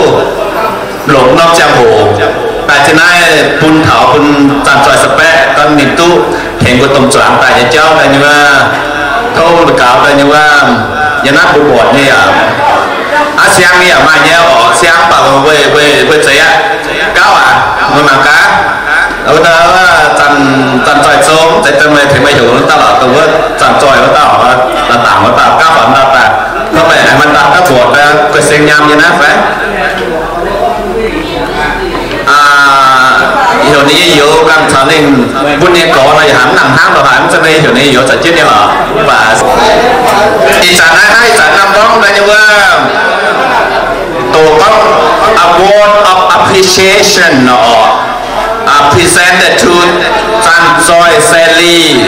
longc norm ziangh hoc daaih zinh naaiv bun taux bun zanc zoih sa'baeqv gorngv ninh duqv tengx mbuo domh zuangx daaih nyei jauv daaih nyei wuov, tov mbuo gaux daaih nyei wuov, yiem naaiv mbuo mbuoqc nyei yaac aqv, siang nyei yaac maaih nyei oc, siang baac weih, weih, weih zeiz aqv. Gauv aac, meih mangc gaax, wuov zanc, zanc zoih zong zeiz daaih meih tengx meih heuc wuov dauh lorqc, dongh wuov zanc zoih wuov dauh, da'dangc wuov dauh, gauv faaux dauh daaih, gorngv meih aengx maaih dauh gauh mbuoqc daaih guei seng nyaam nyei naaiv fai? Heuc ninh nyei youz ganh caux ninh bun nyei gorx nor, yaac hnangv nangc hnangv nor haic, mv zeiz mv heuc ninh nyei youz caux jienv nyei oc. Mv baac ih zanc naaiv hnangv ih zanc hnangv gorngv daaih nyei wuov, doqc gorngv award of appreciation nor, presented to Zanc Zoih Sali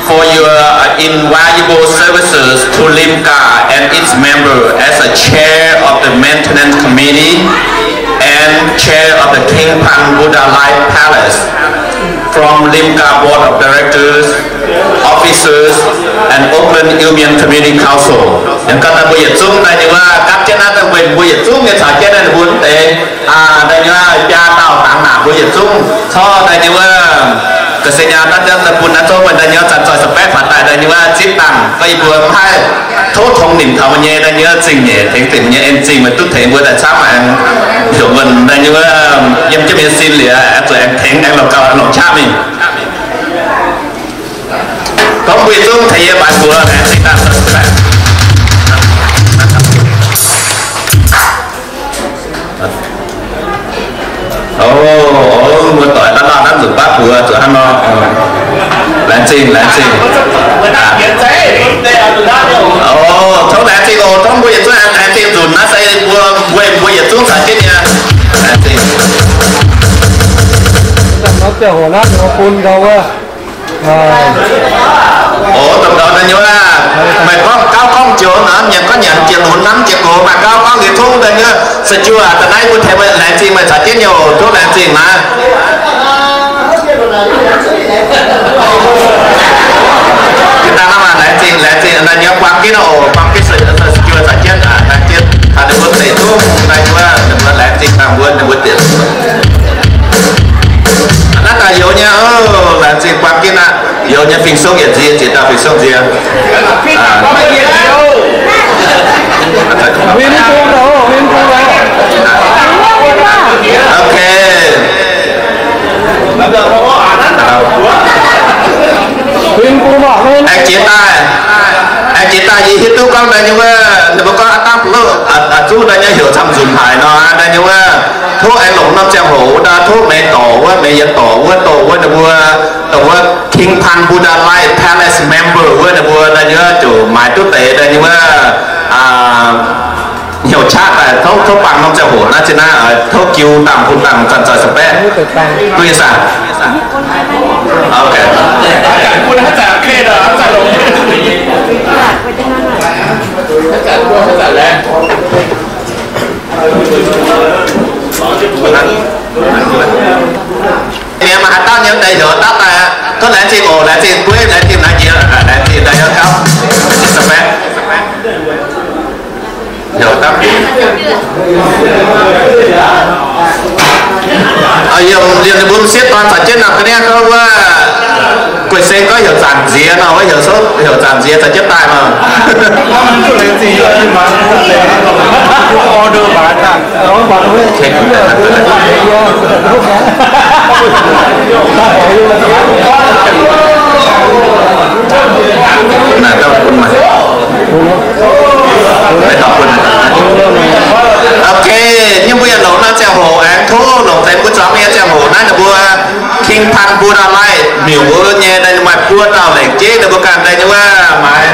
for your invaluable services to Limca and its member as a chair of the maintenance committee and chair of the King Pang Buddha Light Palace from Limca Board of Directors, officers, and Oakland Iu Mien Community Council. Yiem ganh daaih mbuo yietc zungv daaih nyei wuov gapv jienv naaiv daaih mbuo, mbuo yietc zungv nyei caux jienv naaiv mbuo mv deix daaih nyei wuov biaa dauh dangx naaic mbuo yietc zungv corc daaih nyei wuov ga'sie nyaah daav daav daaih bun naaiv zouv mbuo daaih nyei wuov zanc zoih sa'baeqv faaux daaih daaih nyei wuov zipv dangh gorngv yie mbuo mv haih tov tongx nimc taux meih nyei daaih nyei wuov zingh nyeic tengx dimc nyei en zingh meih duqv tengx mbuo daaih camv aengx heuc wuonh daaih nyei wuov yiem jienv mienh sin liuz aengx zuqc aengx tengx aengx longc gauh longc qaqv mingh. Gorngv mbuo yietc zungv tengx yie baix mbuox laengz zingh daaih. O, muoz-doic daaih nor, naaiv nzunc baav buoz zuqc hnangv nor. Laengz zingh, laengz zingh. O, tov laengz zingh oc. Tov mbuo yietc zungv laengz zingh nzunc naaiv se mbuo, mbuo, mbuo yietc zungv caux jienv nyei. Laengz zingh. Nor ziangh hoc naaiv ninh bun ndau wuov. O, dongh ndau naaiv nyei wuov, meih gorngv gauv gorngv joux nor, mienh gorngv nyanc jiex lunx, hnamv jiex gox, maaih gauv gorngv liuz tov daaih nyei wuov, se juoh daaih naaiv mbuo tengx meih laengz zingh meih caux jienv nyei oc. Tov laengz zingh naaiv. Gitv daaih hnangv naaiv, laengz zingh, laengz zingh naaiv nyei buang gitv oc, buang gitv se juoh caux jienv, laengz zingh taux ninh mbuo deic duqv daaih nyei wuov, ninh mbuo laengz zingh daaih mbuo, ninh mbuo diex. Nyei fing-sung yietc nzie, ziex dauh fing-sung nzie. Ok. Aengx jiex daaih, aengx jiex daaih yie hiuv duqv gorngv daaih nyei wuov, ninh mbuo gorngv aav dangh loh, zuqv daaih nyei heuc camv-nzunc haic nor, daaih nyei wuov, tov aengx longc norm ziangh hoc wuov, tov meih dorc wuov, meih yietc dorc wuov, dorc wuov ninh mbuo, dorc wuov King Pan Buddha Light Palace member wuov ninh mbuo daaih nyei wuov ziouc maaiz duqv deix daaih nyei wuov hnyouv qaqv daaih tov, tov bangc norm ziangh hoc naaiv zinh naaiv, tov jiu dangh bun dangh zanc-zanc sa'baeqv. Duqv nyei saah? Ok. Mienh maaih haaix dauh nyei deix heuc daaih daaih aqv. Tov laengz zingh oc, laengz zingh bueiv, laengz zingh naaiv jiex, laengz zingh daaih heuc gauh. Sa'baeqv. Heuc gauh. Liemh ninh mbuo m'sieqv dorn caux jienv nor, ga'naaiv gorngv wuov, guei seng gorngv heuc zanc nziex nor, wuov heuc zanc nziex caux jienv daaih nor. Ok, nyungc mbuo yaac longc naaiv ziangh hoc aengx tov longc deix mbuo zuangx nyei ziangh hoc naaiv ninh mbuo King Pan Buddha Light miuc wuov nyei, maaih buo dauh lengc jeiv ninh mbuo ganh daaih nyei wuov, maaih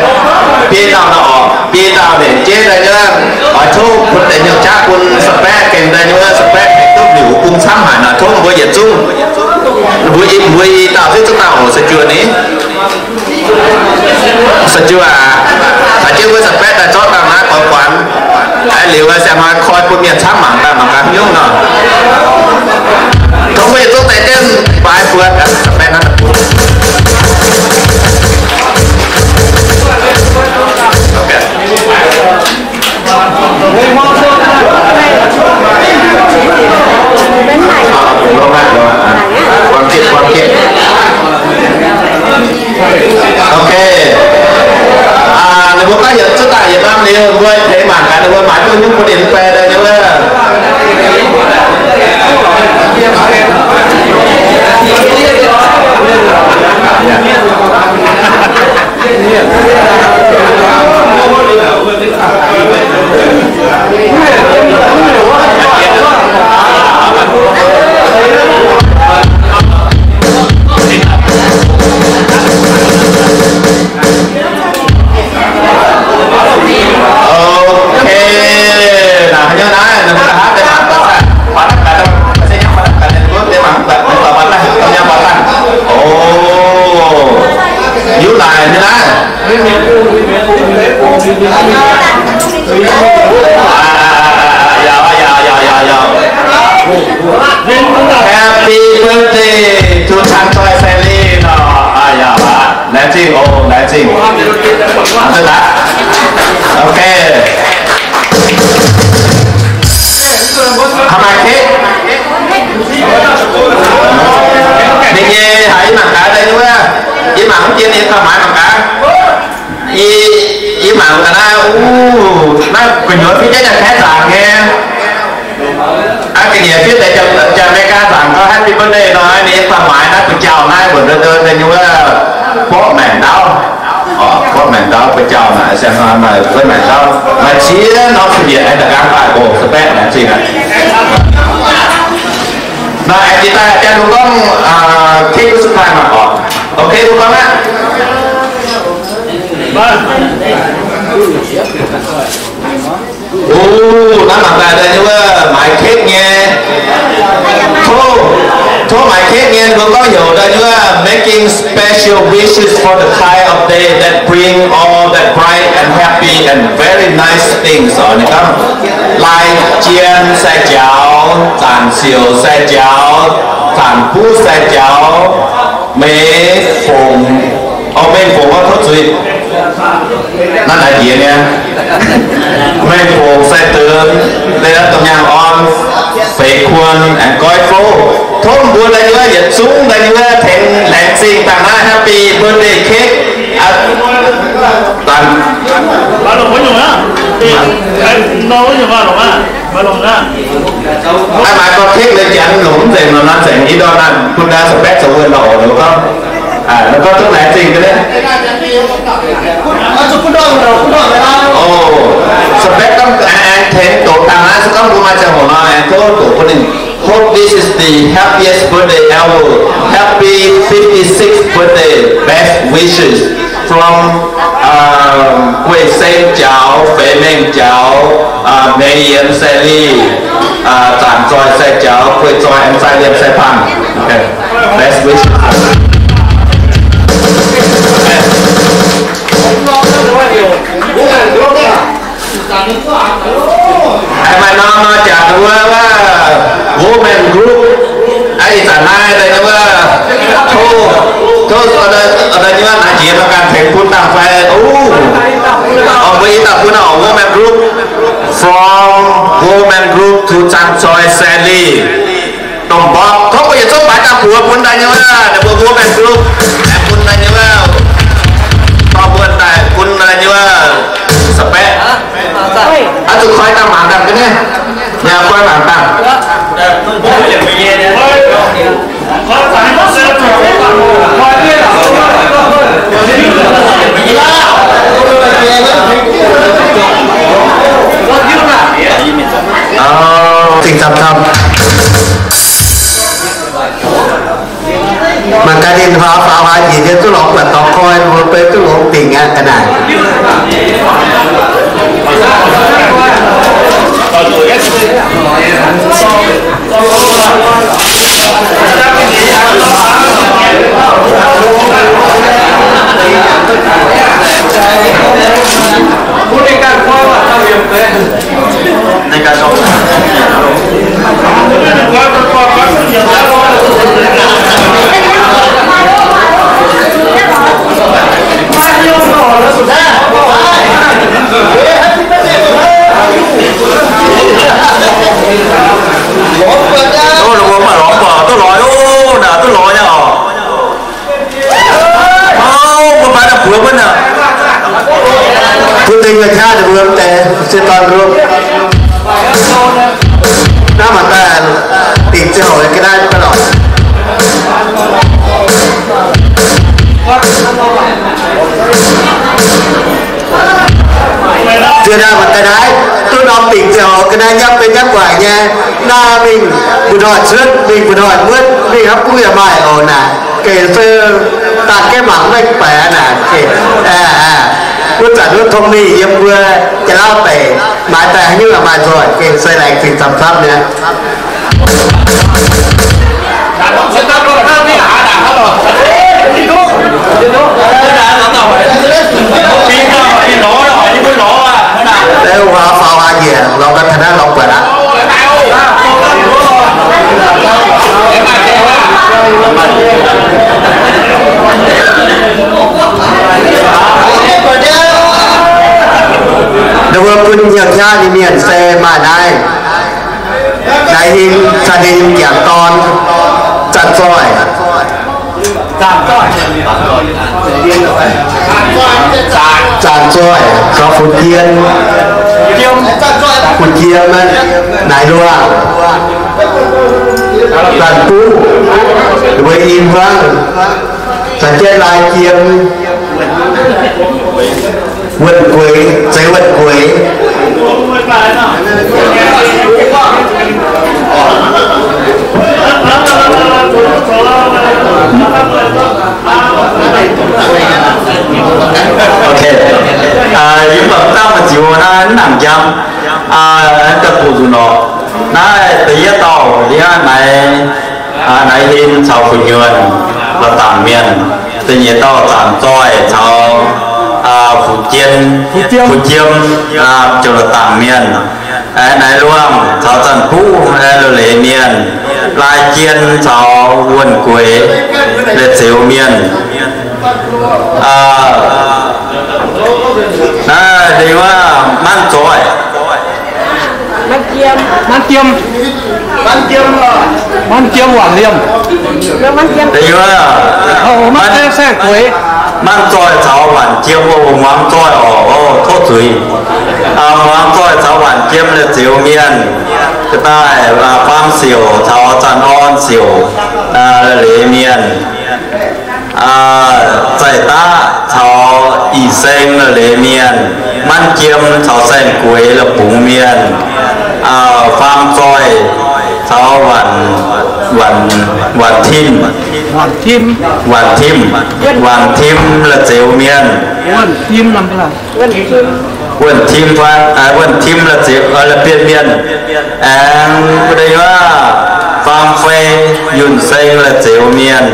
biei dauh nor, orqc, biei dauh lengc jeiv daaih nyei wuov, oix tov bun deix hnyouv qaqv bun sa'baeqv gengh daaih nyei wuov, sa'baeqv gengh duqv miuc bung camv haic nor, tov mbuo yietc zungv, mbuo i, mbuo i dauh zipv zungv dauh oc, se juoh ni. Se juoh aac, caux jienv wuov sa'baeqv daaih zorqv dangh naaiv guaix guanx. Aa, liuz siang hnoi koi bun mienh camv mangc daaih mangc gaax nyungc nor. Tov mbuo yietc zungv deix jienv baaix buatc sa'baeqv naaiv daaih bun. Ok. Ninh mbuo gorngv yietc zungv daaih yietc lamh liuz, mbuo tengx mangc gaax ninh mbuo maaiz duqv nyungc bun ninh mv bei daaih nyei wuov. Ok, naaiv haaix nyungc naaiv, ninh mbuo haaix deix mangc gaax, se nyungc mangc gaax, ninh mbuo deix mangc gaax, ninh mbuo mangc gaax, o, hiuv naaic nyei naaiv. Happy birthday to Cang Doi Sally nor. Laengz zingh oc, laengz zingh. Ok. Haaix maaih cake? Ninh nyei haaix, yie mangc gaax daaih wuov. Yie mangc mv dien, yie gauh maaiz mangc gaax. Yie, yie mangc gaax naaiv, uh, naaiv gu'nyuoz fiev jienv Janx-Kaeqv nzaangc nyei. Aa, ga'nyiec fiev deix Janx-America nzaangc gorngv happy birthday nor, ninh gauh maaiz naaiv buoz-jauh naaiv mbuoqc ndon ndon deix nyei wuov, borqv maengc ndaauv. Orqc, borqv maengc ndaauv buoz-jauh naaic, siang hnoi maaih buoqv maengc ndaauv, maaih ziex norm fin-mbiec aengx da'nqaang daaih oc, se baeqv naaic zingh aqv. Naaic aengx jiex daaih jangx mbuo gorngv, cake wuov sup daaih mangc oc. Ok, mbuo gorngv aqv. O, naaiv mangc daaih daaih nyei wuov maaiz cake nyei. Tov, tov maaiz cake nyei, mbuo gorngv heuc daaih nyei wuov making special wishes for the kind of day that bring all that bright and happy and very nice things. Oc, ninh gorngv lai jien sai njaaux, zanc siouc sai njaaux, zanc buv sai njaaux, mei fongc, o, mei fongc oix tov zuiz. Naaiv naaiv jiex nyei. Mei fongc sai deix, deix domh nyaanh orn, feix kuon aengx goiv fouv. Tov mbuo daaih nyei wuov yietc zungv daaih nyei wuov tengx laengz Sing dangh naaiv happy birthday cake. Aa, dangh. Aa, maaih dorh cake leiz janx longc mv nzengc nor, nor nzengc i ndorn naaiv bun naaiv spec zoux wuonh nor oc, nor gorngv. Aa, nor gorngv duqv naaic zingh ga'naaiv. Oh, spec gorngv aengx tengx doqc dangh naaiv, se gorngv mbuo maaih ziangh hoc nor aengx tov doqc bun ninh. Hope this is the happiest birthday ever. Happy fifty-sixth birthday. Best wishes from, um, Guei Seng Jaux, Fei Meng Jaux, uh, Mei Yiem Sally, uh, Zanc Zoi Sai Jaux, Guei Zoi and Sai Liemh Sai Pang. Okay. Best wishes. Aengx maaih norm nor jaax wuov, wuov women group. Aa, ih zanc naaiv daaih nyei wuov, tov, tov, daaih nyei wuov naaic jiex nor ganh tengx bun dangh fai. Ov, mbuo ih zanc bun oc, women group, from women group to Zanc Zoi Sally. Dongh mborqv tov mbuo yietc zungv baaix daaih buoz bun daaih nyei wuov, ninh mbuo women group, aengx bun daaih nyei wuov, dorh mbuo daaih bun daaih nyei wuov, spec. Aa, zuqc koi dangh mangc dangh ga'naaiv. Yaac koi mangc dangh. Aa, zingh camv-camv. Mangc gaax ninh huaax faaux huaax njiec nyei, duqv lorz buatc dorngx koi, mbuo beiv duqv longx dingc aqv ga'naaiv. Ov, ninh mbuo mv maaih lorz mv baac duqv lorz ov, naaic duqv lorz nyei oc. Ov, mbuo baaix daaih buoz mbuo naaic. Bun deix nyei qaqv deix mbuo deix se dorn nduov. Naaiv mangc daaih dingc ziangh hoc ga'naaiv baav lorqc. Ziex naaiv mangc daaih naaiv, duqv norm dingc ziangh hoc ga'naaiv nyei benx nyei guaaic nyei. Naaiv mingh mbu'hnoi cuotv, mingh mbu'hnoi muotv, mingh haaix guv yaac maaih oc naaic. Gengh se daaih gaeqv mangc maiv baeqc naaic. Wuov zanc wuov tong mingh yiem mbuo Janx-Lauv deic, maaiz daaih haaix nyungc maaih nzoih, gengh se laengz zingh camv-camv nyei. Huaax faaux huaax njiec, lorz ga'naaiv lorz buatc aqv. Ninh mbuo bun nyei qaqv nyei mienh se maaih naaiv. Naaiv hingh, Caan Hingh jangc dorn, Zanc Zoih. Zanc Zoih caux Fu Jien, Fu Jiem, Naaiv Luangh, Zanc Buv, Wei In Huangv, Zanc Jien, Lai Jiem, Wuonh Gueix, Zeiz Wuonh Gueix. Ok. Yie mv baac dangh maiv ziux naaiv mv nangc njang, daaih bungx nzuqc norqc. Naaiv da'yietv dauh, yie naaiv, naaiv Hin caux Fu Nyuonh, Loz-Dangc Mienh. Da'nyeic dauh Zanc Zoih caux Fu Jien, Fu Jiem, ziouc Loz-Dangc Mienh. Naaiv Luangh caux Zanc Buv, Loz-Leiz Mienh. Lai Jien caux Wuonh Gueix, Leiz Ziux Mienh. Naaiv liuz aqv, Manv Zoih, Manv Jiem, Manv Jiem Waanc Liemh. Da'yietv, Manv Saeng-Gueix. Manv Zoih caux Waanc Jiem, o, muangx zoih oc, o, tov zuiz. Muangx Zoih caux Waanc Jiem la'zioux mienh, ga'daaih Faam Siouc caux Zanh Orn Siouc, leiz mienh. Zaih Daqv caux Ih Seng la'leiz mienh, Manv Jiem caux Saeng-Gueix la'bungx mienh, Faam Zoih caux Waanc Timv, Waanc Timv, Waanc Timv la'zioux mienh, Wuonh Timv, Wuonh Timv la'zioux, la'bietv mienh, aengx wuov deix nyuoz Faam Fei, Yunh Seng la'zioux mienh,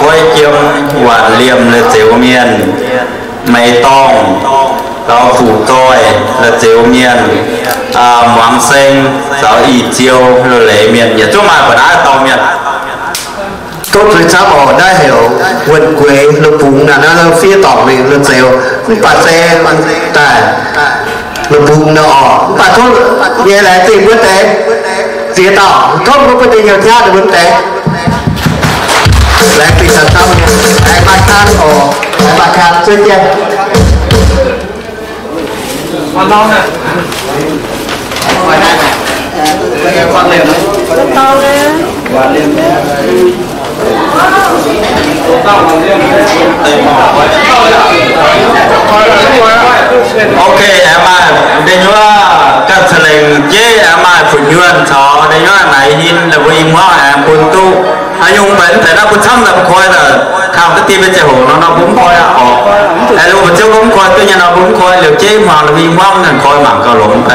Goiv Jiem, Waanc Liemh la'zioux mienh, Meix Dorngh caux Fuc Zoih la'zioux mienh, Muangx Seng caux Ih Ziou la'leiz mienh, yietc zungv maaih mbuo naaiv dorh mienh. Tov zuiz camv oc. Naaiv heuc Wuonh Gueix la'bungx naaic, naaiv fiev dorngc mingh la'zioux, mv baac se daaih la'bungx nor oc. Mv baac tov nyei laengz zingh mbuo deix ziex dauh, tov mbuo bun deix hnyouv tiaav ninh mbuo deix. Laengz zingh camv-camv nyei, aengx maaih kang oc, aengx maaih kang zuov jienv. Ok, aengx maaih deix nyuoz ganh ca'lengc jeiv, aengx maaih fu'nyuonh caux deix nyuoz naaic hin, mbuo i hmuangv aengx bun duqv. Haaix nyungc mv baac mv deix naaiv mbuo camv daaih mbuo koi daaih kangh duqv dien mbuo ziangh hoc nor, nor mbuo mv koi aqv oc. Aengx mbuo ziouv mbuo mv koi duqv nyei nor, mbuo mv koi liuz jeiv hmuangx, mbuo i hmuangv naaic koi mangc gauh longx.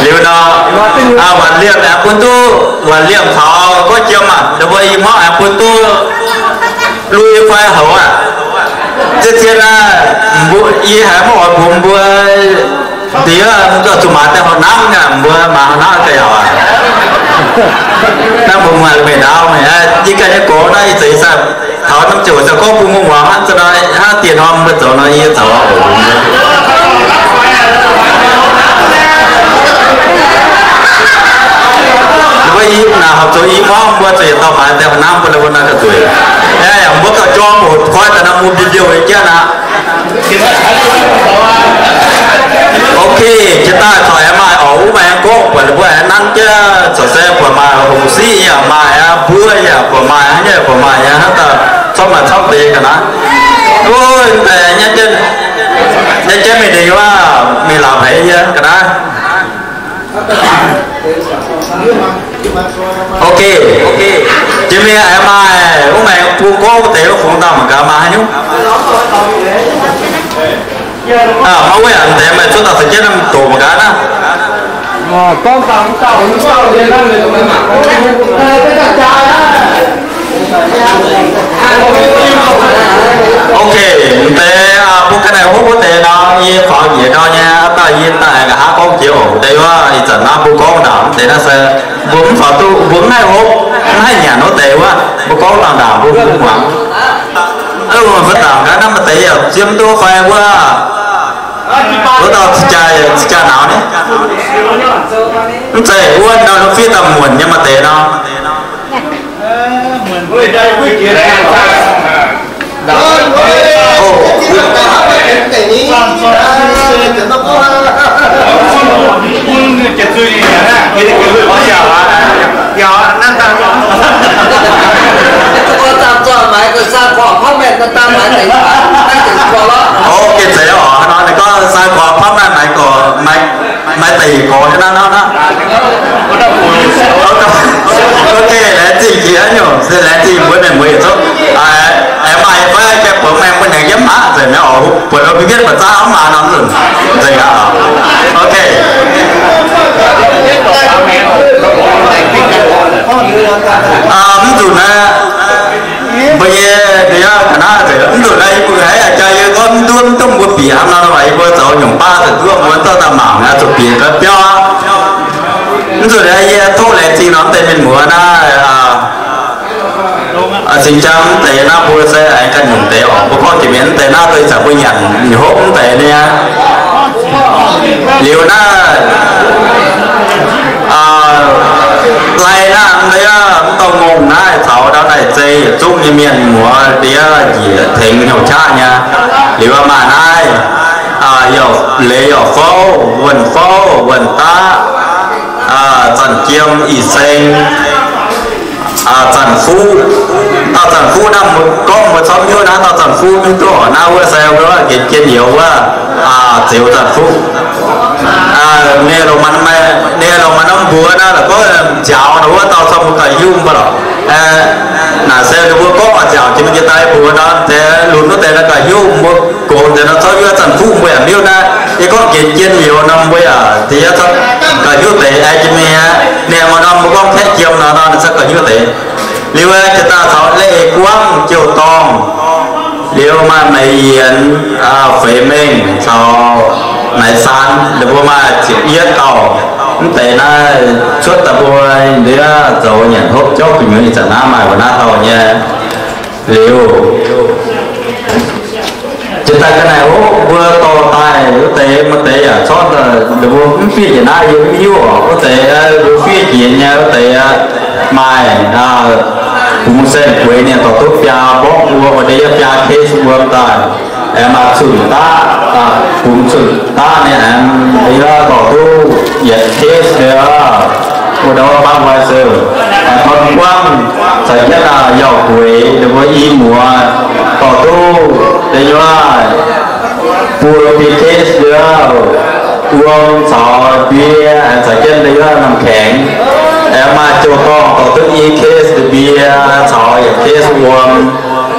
Liuz nor, Waanc Liemh aengx bun duqv, Waanc Liemh caux Goiv Jiem aac, mbuo i hmuangv aengx bun duqv lui fai houx aac. Zien-zien aac, mbuo, yie haiz mv oix mbuox mbuo, diex, zuqc maaiz deix houx namv aac, mbuo maaiz houx namv ga'yaauc aac. Naaiv mbuo muangx meih ndaauv, yie ganh nyei gox naaiv ih zanc taux norm ziouc se gorngv bun mbuo muangx hnangv, hnangv dieh norm mbuo zoux nor, yie zoux. Mbuo i naaic horpc zuqc i hmuangv mbuo zuqc yietc dauh maaiz deix houx namv bun mbuo naaiv ga'nzueic. Mbuo gauh jorm hoc koi daaih nor mbuo video jienv aqv. Ok, jiex daaih corc aengx maaih oc, wuov maaih gorngv buatc ninh mbuo aengx nanv jienv corc se buatc maaih hungh siqv yaac maaih aqv, mbuo yaac buatc maaih aqv, nyei buatc maaih aqv, hnangv daaih corc maaih camv deix ga'naaiv. Ov, mv baac nyei jienv, nyei jienv mingh deix waac mingh laauc haic yie ga'naaiv. Ok, jiex mingh aengx maaih wuov maengx bung gorngv wuov deix wuov fungx daaih mangc gaax maaih haaix nyungc. Maiv wuov yaac deix maaih cuotv dauh caux jienv doqc mangc gaax naaiv. Ok, mv deix bun ga'naaiv hopv wuov deix nor, yie faaux njiec ndau nyei, daaih yie daaih nqa'haav gorngv jiex oc. Deix wuov ih zanc naaiv mbuo gorngv ndaangc mv deix naaiv se mbuo mv faaux duqv, mbuo mv haih hopv, mv haih nyanc wuov deix wuov, mbuo gorngv ndaangc ndaangc mbuo mv muangx. Mbuo fai ndaangc gaax naaiv maaih deix yaac ziem duqv fai wuov, wuov dauh cing-jaa, cing-jaa nauz ni. Mv zeiz wuov nor, fiev daaih muonc nyei maaih deix nor. Ok, zeiz oc, hnangv nor ninh gorngv sai gorx pamv naaiv naaic gorx, maaih deix gorx hnangv nor hnangv. Ok, laengz zingh jiex nyungc, se laengz zingh mbuo mienh muoz yietc zungv. Aengx maaih fai jai buonc maengx mbuo hnyangx yiem mv aqv, nzengc mi'aqv oc. Buatc mbuo mienh ba'zaav mv maaih norm nzunc. Nzengc aqv. Ok. Mv nzunc naaiv, mbuo nyei, mv nzunc naaiv, mv nzunc naaiv yie mbuo haiz jaa yie gorngv mv duqv mv duqv mbuo bieqc hnangv nor, yie mbuo zoux nyungc baav daaih duqv mbuo zorqv daaih mangc zuqc bieqc gau biauv. Mv nzunc naaiv yie tov laengz zingh norm deix mienh muoz naaiv, cing-jaa mv deix naaiv mbuo se aengx ganh nyungc deix oc. Mbuo gorngv jiex mi'aqv, mv deix naaiv deix zanc mbuo nyanc nyei hopv mv deix niaa. Liuz naaiv, Lai naaiv mv dauh ngongh naaiv caux ndau naaic zei yietc zungv nyei mienh muoz ndiev njiec tengx hnyouv qaqv nyei. Liuz maaih naaiv Leiz Yauh Fouv, Wuonh Fouv, Wuonh Daqv, Zanc Jiem, Ih Seng, Zanc Fuqv. Dauh Zanc Fuqv naaiv mbuo gorngv mbuo camv hnyouv naaiv, dauh Zanc Fuqv mv duqv oc. Naaiv wuov se wuov gengh jien youz wuov, Zeux Zanc Fuqv. Ninh longc, ninh longc maaih norm mbuox naaiv la'gorngv nziaaux nor wuov dauh camv mbuo gauh hiuv mv baac lorqc. Naaic se ninh mbuo gorngv oix nziaaux jiex mingh jiex daaih mbuox nor, deix lunx wuov deix naaiv gauh hiuv, mbuo gox deix nor camv hnyouv Zanc Fuqv mbuo yaac hiuv naaiv. Yie gorngv gengh jien youz nor mbuo yaac deix camv gauh hiuv deix aengx jiex mingh aqv. Ninh maaih norm mbuo gorngv Kaeqv Jiem nor nor ninh camv gauh hiuv deix. Liuz jiex daaih caux Leiz Guangv, Jiou Dorngh, liuz maaih Meix Yienx, Feix Mengh caux Naix Saan, ninh mbuo maaih ziepc yietv dauh. Mv deix naaiv cuotv daaih mbuo ndiev zoux nyanc hopv jauv gu'nyuoz ih zanc naaiv maaih mbuo naaiv dauh nyei. Liuz jiex daaih ga'naaiv hopv mbuo dorh daaih wuov deix, maaih deix yaac corc ninh mbuo mv fiev jiex naaiv yie mv hiuv oc. Wuov deix mbuo fiev jiex nyei wuov deix maaih bungx saeng-gueix ninh dorh duqv biaa mborqv wuom, wuov deix yaac biaa case wuom daaih. Aengx maaih cun-daqv, bungx cun-daqv ninh aengx yie dorh duqv yietc case liuz, wuov ndau baav nqoi se aengx torn guangv caux jienv yauh gueix ninh mbuo i muoz dorh duqv deix nyuoz buo bi case liuz, wuom caux mbie aengx caux jienv deix nyuoz norm kaengx. Aengx maaih Jiou Dorngh dorh duqv i case mbie caux yietc case wuom.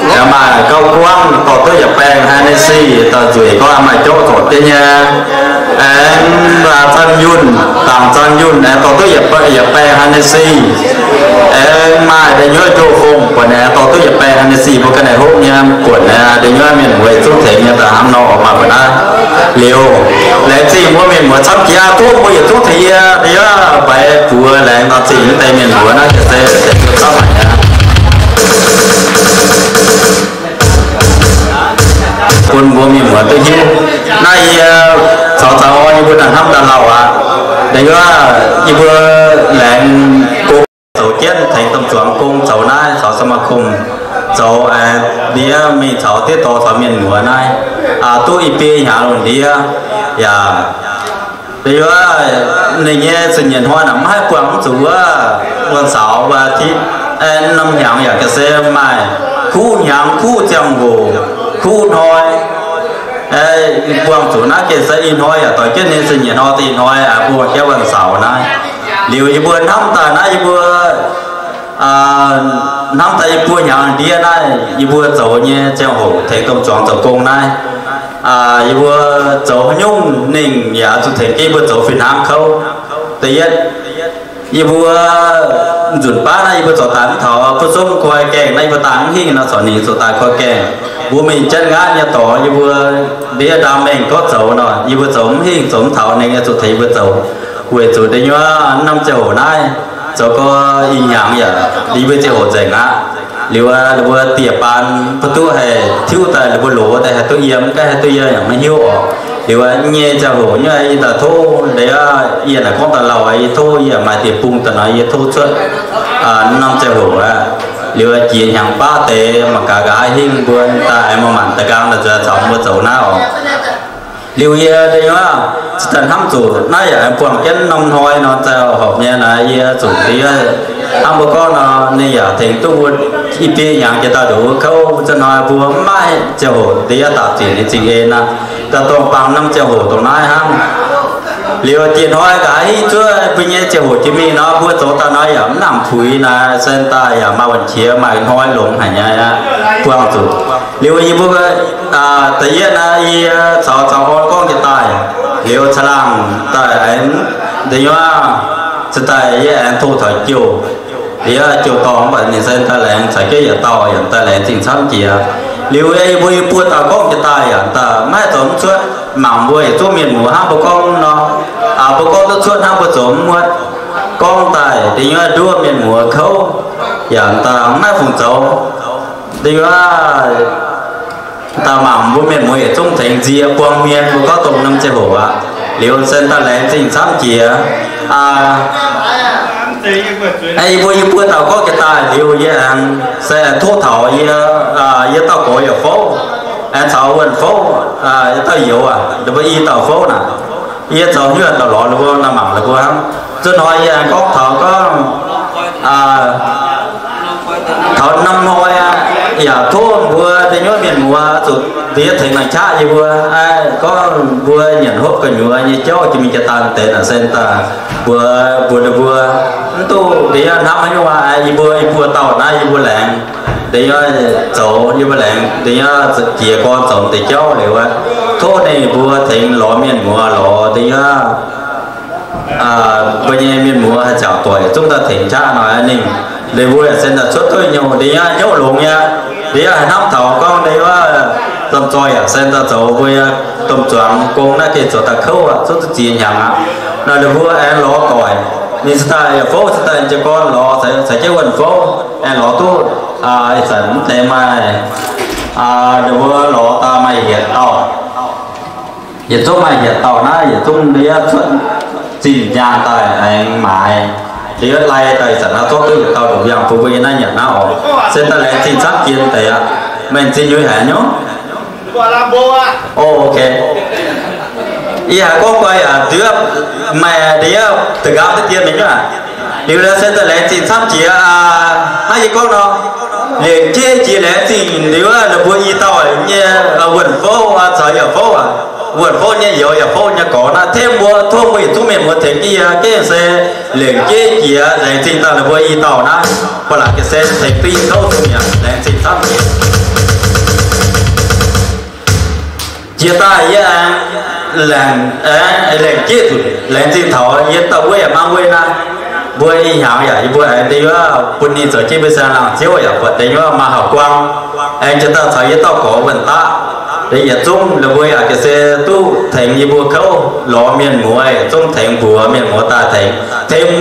Aengx maaih Gauh Guangv dorh duqv yietc baengh Hennessy, dauh nzueic gorngv maaih jauv zorc jienv nyei. Aengx Zanh Yunh, Dangc Zanh Yunh aengx dorh duqv yietc baengh, yietc baengh Hennessy. Aengx maaih deix nyuoz Njoux Fongh buonc aengx dorh duqv yietc baengh Hennessy, mbuo ga'naaiv hopv nyei buonc aengx deix nyuoz mienh muoz zungv tengx nyei daaih hnangv nor oc, maaih mbuo naaiv. Liuz, laengz zingh mbuo mienh muoz camv jiex aqv, mbuo yietc zungv tengx yie deix nyuoz mbaix buoz laengz nor zingh mv deix mienh muoz naaiv ga'sie deix nyuoz camv haic aqv. Bun mbuo mienh muoz duqv hiuv. Naaiv yie caux zaux orn yie mbuo naaiv hnamv daaih lauh aqv. Deix nyuoz yie mbuo laengz gong zoux jienv tengx domh zuangx gong zoux naaiv caux สมาคม zoux ndiev mingh caux diev dorh caux mienh muoz naaiv duqv i biei hnyangx lungh ndiev yaac deix nyuoz ninh nyei zuqc nyienc hnoi naaic mv haih buangh mv zuqc wuov, wuov วันเสาร์ วันอาทิตย์, norm hnyangx yaac ga'sie maaih kuv hnyangx, kuv ziangh hoc, kuv hnoi. Buangh zuqc naaiv gengh se ih hnoi yaac doix jienv ninh se nyienc hnoi deix ih hnoi buangh jienv วันเสาร์ naaiv. Liuz yie mbuo hnamv daaih naaiv yie mbuo hnamv daaih yie mbuo hnyangx ndiev naaiv yie mbuo zoux nyei ziangh hoc tengx domh zuangx zoux gong naaiv, yie mbuo zoux haaix nyungc ninh yaac zuqc tengx jienv yie mbuo zoux fih hnangv kouv. Da'yietv, yie mbuo nzunc baav naaiv yie mbuo zoux daaih mv taux kuv zungv koi gaengh naaiv yie mbuo daaih mv hingh nor corc ninh zoux daaih koi gaengh. Mbuo mingh jienv ngaanv nyei dorngx yie mbuo ndiev ndaam mengh gorngv zoux nor yie mbuo zoux mv hingh zoux mv taux ninh nyei zuqc tengx yie mbuo zoux. Weic zuqc deix nyuoz norm ziangh hoc naaiv zoux gau ih hnyangx yaac yie mbuo ziangh hoc nzengc aqv. Liuz ninh mbuo dieh baan mv duqv haih tiuv daaih ninh mbuo loz daaih haih duqv yiem, mv gaengh haih duqv yiem yaac maiv hiuv oc. Liuz nyei ziangh hoc nyei yie daaih tov ndeic yie naaic gorngv daaih lauh yie tov yie maaih dieh bung daaih nor yie tov cuotv norm ziangh hoc aqv. Liuz jiex hnyangx baav deix mangc gaax nqa'haav hingh mbuo daaih aengx maaih maanc daaih nqaang daaih zueiz caux mbuo zoux naaiv oc. Liuz yie deix nyuoz cingx daaih hnamv zuqc naaiv yaac aengx buangh jienv norm hnoi nor, zai horpc nyei naaiv yie zuqc deix nyuoz hnamv mbuo gorngv nor, ninh yaac tengx duqv mbuo i biei hnyangx jiex daaih nduqc wuov kouv. Zinh hnoi mbuo mv maaih ziangh hoc deix nyuoz dapc ziec ninh zingh en aqv. Daaih dongh bangc norm ziangh hoc dongh naaiv hnangv. Liuz dieh hnoi nqa'haav hingh zuov mbuo nyei ziangh hoc jiex mingh nor, mbuo zoux daaih nor yaac mv nangc puix naaiv, sen daaih yaac maaih wuonh qiex maaih hnoi longx haic nyei aqv, buangh zuqc. Liuz yie mbuo da'yietv naaiv yie caux zaux orn gorngv jiex daaih, liuz caangh laangh daaih aengx deix nyuoz, cingx daaih yie aengx tov taux jouh, yie jouh dorngx mv baac ninh se daaih laengz caux jienv yietc dauh yaac daaih laengz zingh camv jiex. Liuz yie mbuo yie buo dauh gorngv jiex daaih yaac daaih maiv zoux mv cuotv, mangc mbuo yietc zungv mienh muoz hnangv mbuo gorngv nor, mbuo gorngv duqv cuotv hnangv mbuo zoux mv muotv. Gorngv daaih deix nyuoz nduov mienh muoz kouv, yaac daaih maiv fungc zoux. Deix nyuoz daaih mangc mbuo mienh muoz yietc zungv tengx nzie buang mienh mbuo gorngv dongh norm ziangh hoc aqv. Liuz sen daaih laengz zingh camv jiex. Yie mbuo, yie mbuo dauh gorngv jiex daaih liuz, yie aengx se tov taux yie, yie dauh gorx yaac fouv, aengx caux wuonh fouv, yie dauh youz aac, ninh mbuo i dauh fouv naaic, yie zoux nyuoz dauh lorz ninh mbuo nor mangc ninh mbuo hnangv. Zuov hnoi yie aengx gorngv taux gorngv taux norm hnoi aqv, yaac tov mbuo deix nyuoz mienh muoz zuqc diev tengx nangc qaqv yie mbuo, gorngv mbuo nyanc hopv gu'nyuoz nyei jauv jiex mingh jiex daaih deix naaic se daaih mbuox, mbuox ninh mbuo, mv duqv deix nyuoz hnamv haaix nyungc aqv. Yie mbuo, yie mbuo dauh naaiv yie mbuo laengz deix nyuoz zoux, yie mbuo laengz deix nyuoz jiex gorn zoux deix jauv liuz aqv. Tov ninh mbuo tengx lorz mienh muoz lorz deix nyuoz mbuo nyei mienh muoz haih nziaauc doic zungv daaih tengx jaav nor ninh, ninh mbuo yaac se daaih cuotv duqv nyungc deix nyuoz hnyouv longx nyei. Deix nyuoz haaix hnamv taux gorngv deix nyuoz domh zoih yaac se daaih zoux mbuo domh zuangx gong naaiv gengh zoux daaih kouv aqv, cuotv duqv ziex hnyangx aqv. Nor ninh mbuo aengx lorz doic, ninh se daaih yaac fouv se daaih jiez gorn lorz caux jienv wuonh fouv aengx lorz duqv ih zanc mv deix maaih, ninh mbuo lorz daaih maaih yietc dauh, yietc zungv maaih yietc dauh naaiv yietc zungv ndiev cuotv zinh nyaanh daaih aengx maaiz ndiev lai daaih ih zanc naaiv zorqv duqv yietc dauh nduqc yangh bun mbuo yie naaiv nyanc naaiv oc. Se daaih laengz zingh camv jiex deix aqv. Meih zinh nyuiz haic nyungc. O, ok. Yie haiz gorngv guai yaac nduov, maaih ndiev da'nqaapv duqv dien mingh nyuoqv. Liuz se daaih laengz zingh camv jiex aqv. Hnangv yie gorngv nor, liemh jeiv jiex laengz zingh liuz ninh mbuo i dauh nyei wuonh fouv caux yaac fouv aac, wuonh fouv nyei youz yaac fouv nyei gorx naaiv, tov mbuo, tov mbuo yietc zungv mienh muoz tengx jienv yie gengh se liemh jeiv jiex laengz zingh daaih ninh mbuo i dauh naaiv, ba'laqc ga'sie tengx duqv i kouv dongh mi'aqv. Laengz zingh camv jiex. Jiex daaih yie aengx laengz, aengx laengz jeiv nzunc laengz zingh taux yie dauh wuov yaac mangc wuov naaiv, mbuo i hnyangx yaac yie mbuo aengx deix yuoqv bun ninh zoux jienv mbuo siang-laangh ziouv yaac buatc deix yuoqv maaih hauv guang, aengx jiex daaih caux yie dauh gorx wuonh daqv, deix yietc zungv ninh mbuo yaac ga'sie duqv tengx yie mbuo kouv lorz mienh muoz yietc zungv tengx mbuox mienh muoz daaih tengx, tengx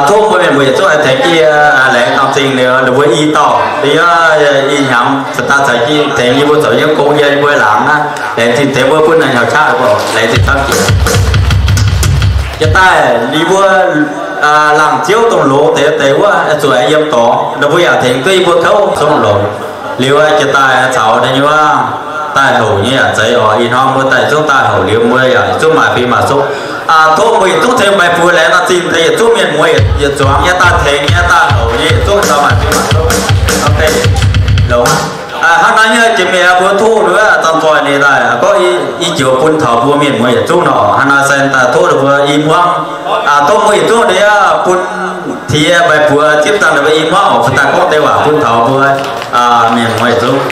tov mbuo mienh muoz yietc zungv aengx tengx jienv yie laengz dangh zingh liuz ninh mbuo i dauh, deix yuoqv i hnyangx caux daaih caux jienv tengx yie mbuo zoux nyei gong yie mbuo laangz naaiv, laengz zingh tengx mbuo bun naaiv hnyangx qaqv oc. Laengz zingh camv jiex. Jiex daaih ninh mbuo laangz ziouv dongh longx deix deix wuov zuqc aengx yiem dorngx, ninh mbuo yaac tengx duqv yie mbuo kouv zungv longx. Liuz jiex daaih caux deix nyuoqv daaih houc nyei yaac zeiz oc. Ih hnoi mbuo daaih zungv daaih houc liuz mbuo yaac zungv maaih fim maaih sou. Tov mbuo yietc zungv tengx meih mbuo laengz daaih zingh deix yietc zungv mienh muoz yietc zuangx nyei daaih tengx nyei daaih houc nyei yietc zungv daaih maaih fim maaih sou. Ok, longx. Hnangv naaiv nyei jiex mingh mbuo tov wuov dangh zoih ninh daaih gorngv i joux bun taux mbuo mienh muoz yietc zungv nor. Hnangv naaiv se daaih tov ninh mbuo i muangv, tov mbuo yietc zungv daaih bun tiex meih mbuo zipv dangh ninh mbuo i muangv oc, bun daaih gorngv deix waac bun taux mbuo mienh muoz yietc zungv.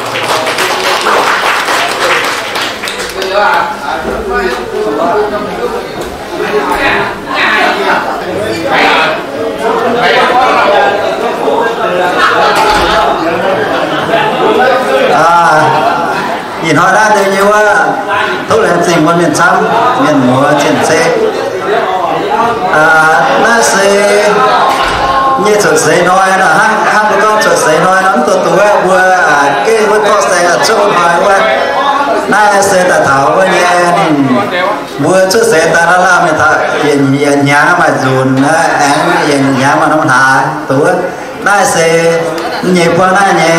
Ih hnoi naaiv deix nyei wuov, tov laengz zingh mbuo mienh camv, mienh muoz cien-ceqv. Naaiv se nyei cuotv seix hnoi nor, hnangv, hnangv mbuo gorngv cuotv seix hnoi nor, mv duqv duqv wuov mbuo gengh wuov dorh saeng cuotv hnoi wuov. Naaiv se daaih taux wuov nyei ninh mbuo cuotv seix daaih lauh lauh mingh taux yietc hnyangx maaih nzunc, aengx yietc hnyangx maaih norm hlaax duqv. Naaiv se nyei buangv naaiv nyei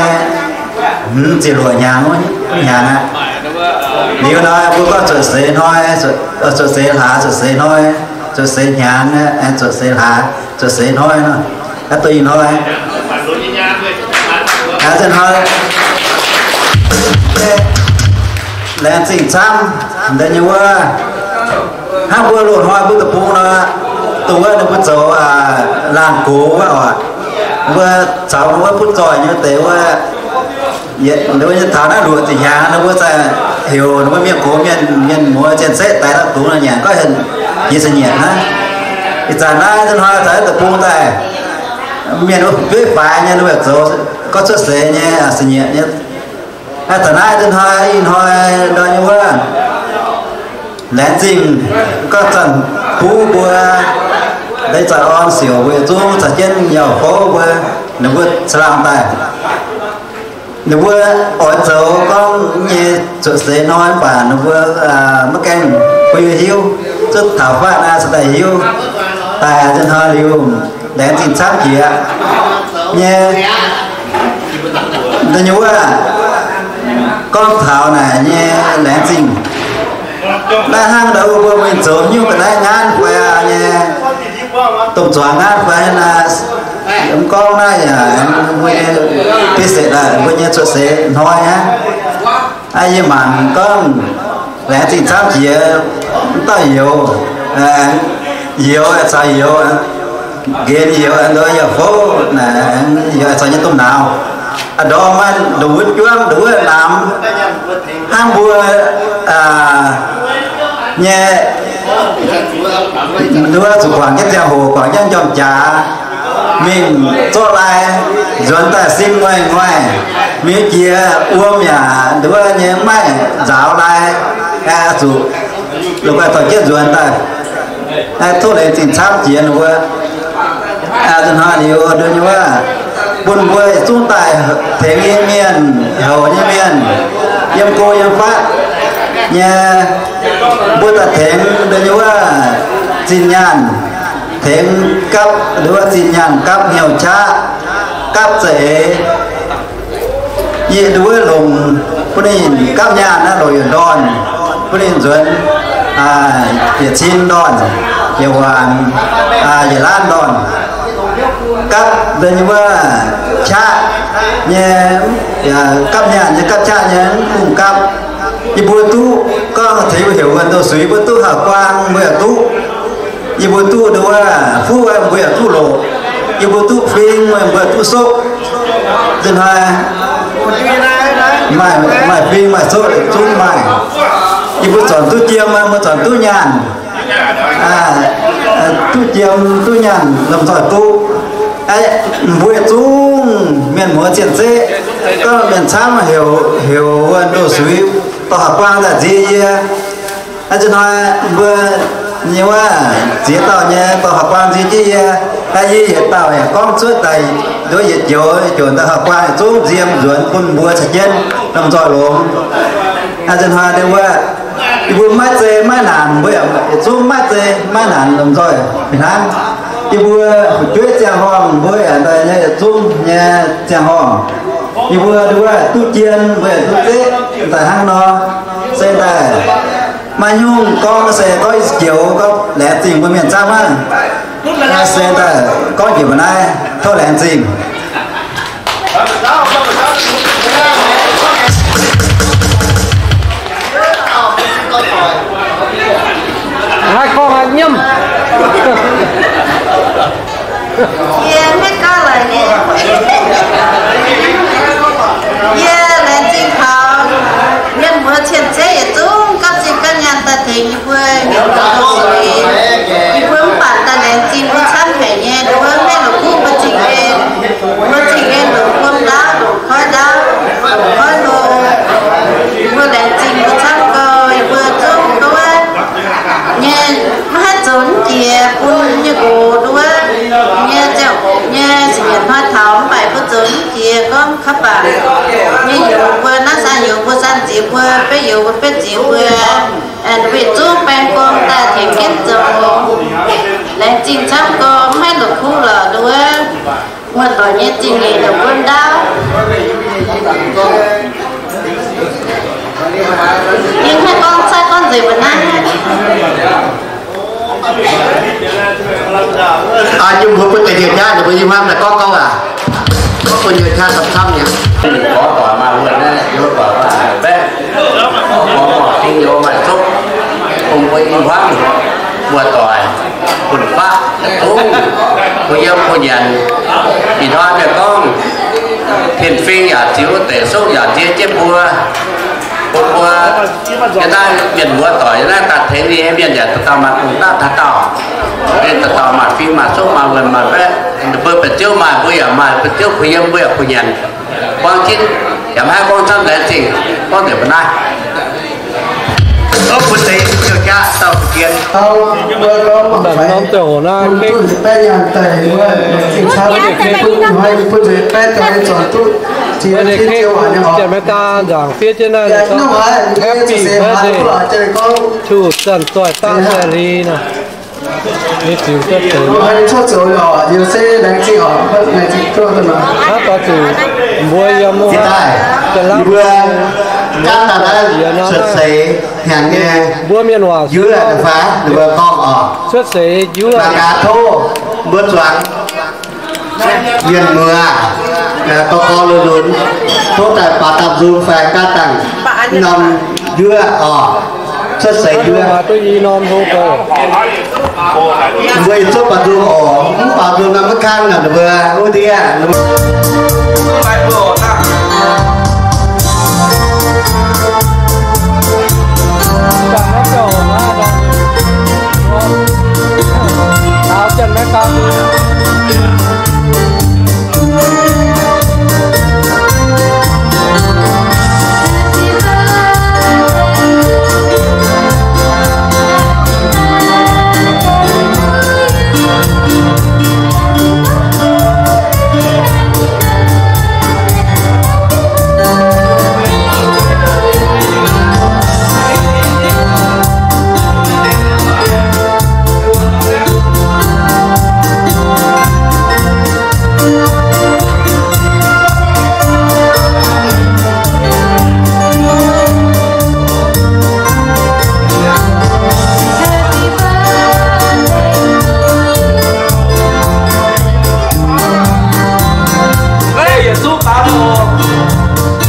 hmz ziepc luoqc hnyangx, hnyangx aqv. Liuz nor mbuo gorngv cuotv seix hnoi, cuotv seix hlaax, cuotv seix hnoi, cuotv seix hnyangx, aengx cuotv seix hlaax, cuotv seix hnoi nor, aa, duqv ih hnoi. Aa, se hnoi laengz zingh camv deix nyei wuov. Hnangv mbuo loz-hnoi mbuo deic-bung nor, dongh wuov ninh mbuo zoux laanh gox wuov oc, mbuo caux wuov butv zoih nyei deix wuov, ninh mbuo nyei taux naaiv luoqc ziepc hnyangx ninh mbuo zaih heuc ninh mbuo mienh gox mienh, mienh muoz cien-ceqv daix daaih dungz nyanc gorngv heuc jiex se nyanc naaiv. Ih zanc naaiv hnoi caux deic-bung daaih, mienh wuov beiv faix nyei ninh mbuo zoux gorngv cuotv seix nyei se nyanc nyei. Aa, taux naaiv hnoi, ih hnoi ndau nyei wuov, laengz zingh gorngv zanc buv mbuo, leiz zanc orn siouc mbuo yietc zungv caux jienv yauh fouv mbuo, ninh mbuo caangh laangh daaih. Ninh mbuo oix zoux gorngv nyei cuotv seix hnoi mv baac ninh mbuo maiv gaengh bun yie hiuv, zungv taux faatv naaiv se daaih hiuv. Daaih hnoi liuz, Laengz zingh camv jiex nyei. Da'nyeic wuov, gorngv taux naaic nyei laengz zingh. Naaiv hnangv ndau wuov mbuo mingh zoux nyungc ga'naaiv ngaanv fai nyei, domh zuangx ngaanv fai naaic, mv gorngv naaiv yaac mbuo nyei basic, mbuo nyei cuotv seix hnoi aqv. Yie mangc gorngv laengz zingh camv jiex, mv dauh youz, youz caux youz, nqenx youz, ndoh yaac fouv, youz caux nyei domh nauz, ndorm maaih nduqc wuov juangv, nduqc wuov namx, hnangv mbuo nyei, nduov zuqc guangc jienv ziangh hoc, guangc jienv njormh jaax, mingh zorqv lai, nzuonx daaih sin nguaih-nguaih, mingh jiex wuom yaac nduov nyei mv maaih nzaaux lai, zuqc la'guaih dorh jienv nzuonx daaih. Tov laengz zingh camv jiex wuov. Hnoi liuz wuov, bun mbuo yietc zungv daaih tengx nyei mienh, houc nyei mienh, yiem go yiem fatv nyei, mbuo daaih tengx wuov zinh nyaanh, tengx gapv wuov zinh nyaanh, gapv hnyouv qaqv, gapv za'eix. Yie nduov longc bun ninh gapv nyaanh naaiv longc yietc ndorn, bun ninh nzuonx yietc cin ndorn, yietc waanc, yietc laanv ndorn. Gapv deix nyei wuov qaqv nyei, gapv nyaanh nyei, gapv qaqv nyei mv bung gapv. Yie mbuo duqv gorngv tengx mbuo heuc wuov ndoh suix, mbuo duqv haaix guang mbuo yaac duqv. Yie mbuo duqv nduov fuqv mbuo yaac duqv loqc. Yie mbuo duqv fing mbuo yaac duqv soqv. Nzunc hnoi maaih fing maaih soqv zungv maaih. Yie mbuo zornc duqv jiem mbuo zornc duqv nyaanh, duqv jiem duqv nyaanh lomh nzoih duqv. Mbuo yietc zungv mienh muoz cien-ceqv, gorngv mienh camv heuc, heuc wuov ndoh suix, dorh haaix guang daaih nziex yie. Hnangv naaiv hnoi mbuo nyei wuov ziex dauh nyei dorh haaix guang nziex jienv yie. Yie yietc dauh yaac gorngv cuotv daaih nduov yietc joux, joux daaih haaix guang yietc zungv nziex nzuonx bun mbuo caux jienv lomh nzoih longx. Hnangv naaiv hnoi wuov, yie mbuo maiv zei maiv naanc, mbuo yietc zungv maiv zei maiv naanc lomh nzoih fih hnangv. Yie mbuo fu'jueiv ziangh horngh mbuo yaac daaih nyei yietc zungv nyei ziangh horngh. Yie mbuo nduov duqv jien mbuo yaac duqv zeqv daaih hnangv nor. Se daaih maaih nyungc gorngv se gorngv i joux gorngv laengz zingh mbuo mienh camv aqv. Se daaih gorngv njiec mbuo naaiv tov laengz zingh. Haaix gorngv haaix nyiemv. Yie maiv gauh laic nyei. Yie laengz zingh taux mienh muoz cien-ceqv yietc zungv gapv zinh gapv nyaanh daaih tengx yie mbuo hnyouv longx suix. Yie mbuo mv baac daaih laengz zingh mbuo camv haic nyei, nduov maiv longc kuv mbuo zingh en, mbuo zingh en longc wuom ndaauv, longc koiv ndaauv, longc koiv hlo. Yie mbuo laengz zingh mbuo camv gau, yie mbuo zungv nduov nyei, maiv haih zoux mv jiex bun nyei nqox nduov nyei ziangh hoc nyei cingx nyanc hnoi taux mv baac mbuo zoux mv jiex gorngv kaav baac nyei youz mbuo naaiv san youz mbuo san ziex mbuo, betv youz mbuo betv ziex mbuo, weic zuqc baeng gorngv daaih tengx jienv zoux. Laengz zingh camv gau, maiv longc kuv lorqc nduov. Muoz-doic nyei zingh nyeic ndongc wuom ndaauv. Yie maiv gorngv caaiv gorngv nzengc mbuo naaiv. Aa, yie mbuo bun deix nyei jaav ninh mbuo yie hnamv daaih gorngv gorngv aac. Gorngv bun nyei jaav camv-camv nyei. Gorngv doic maaih wuonh naaiv, yie doic maaih baeqv, gorngv maaih fing youz maaih zopv, bun mbuo i hnamv muoz-doic, bun faqv zungv, bun yiem bun nyanc. Ih hnoi mienh gorngv, tin-fing yaac ziux deix, sokv yaac ziex jienv mbuo, bun mbuo yiem naaiv mienh muoz-doic yiem naaiv daaih tengx ninh nyei mienh yaac dauh dauh maaih bungx daav taux dauh. Ninh dauh dauh maaih fing maaih zopv maaih wuonh maaih baeqv, mbuo benx ziouv maaih, mbuo yaac maaih benx ziouv, kuh yiem mbuo yaac kuh nyanc. Buangv jienv yaac maiv haih gorngv camv laengz zingh, gorngv nzengc mbuo naaiv. Mv baac norm ziangh hoc naaiv, Janx-Meiv-Daa nzaangc fiev jienv naaiv, Happy birthday to Zanc Zoih Dangv Zaeqc Li nor. Mbuo cuotv zoux oc, yie se laengz zingh oc, laengz zingh duqv nor. Hnangv doix zuqc mbuo yiem wuov, yie mbuo gaanv daaih naaiv cuotv seix hnyangx nyei, mbuo mienh waac yuov da'faanh ninh mbuo gorngv oc. Cuotv seix yuov, mangc gaax tov mbuo zuangx mienh muoz, gorx gorx lunx lunx, tov daaih baaux dapv nzung fai gaanv dangh norm yuov oc. Cuotv seix yuov. Mbuo yietc zungv baaux nzung oc. Mv baaux nzung nor maiv kangv nor, ninh mbuo wuov ndiev.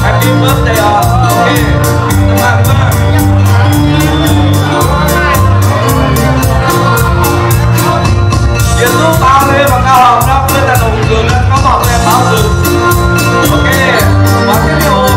Happy birthday oc. Yietc zungv baaux nyei mangc gaax, longc nor mbuo daaih longc nzunc, gorngv lorqc daaih baaux nzunc. Ok, baaux jienv liuz.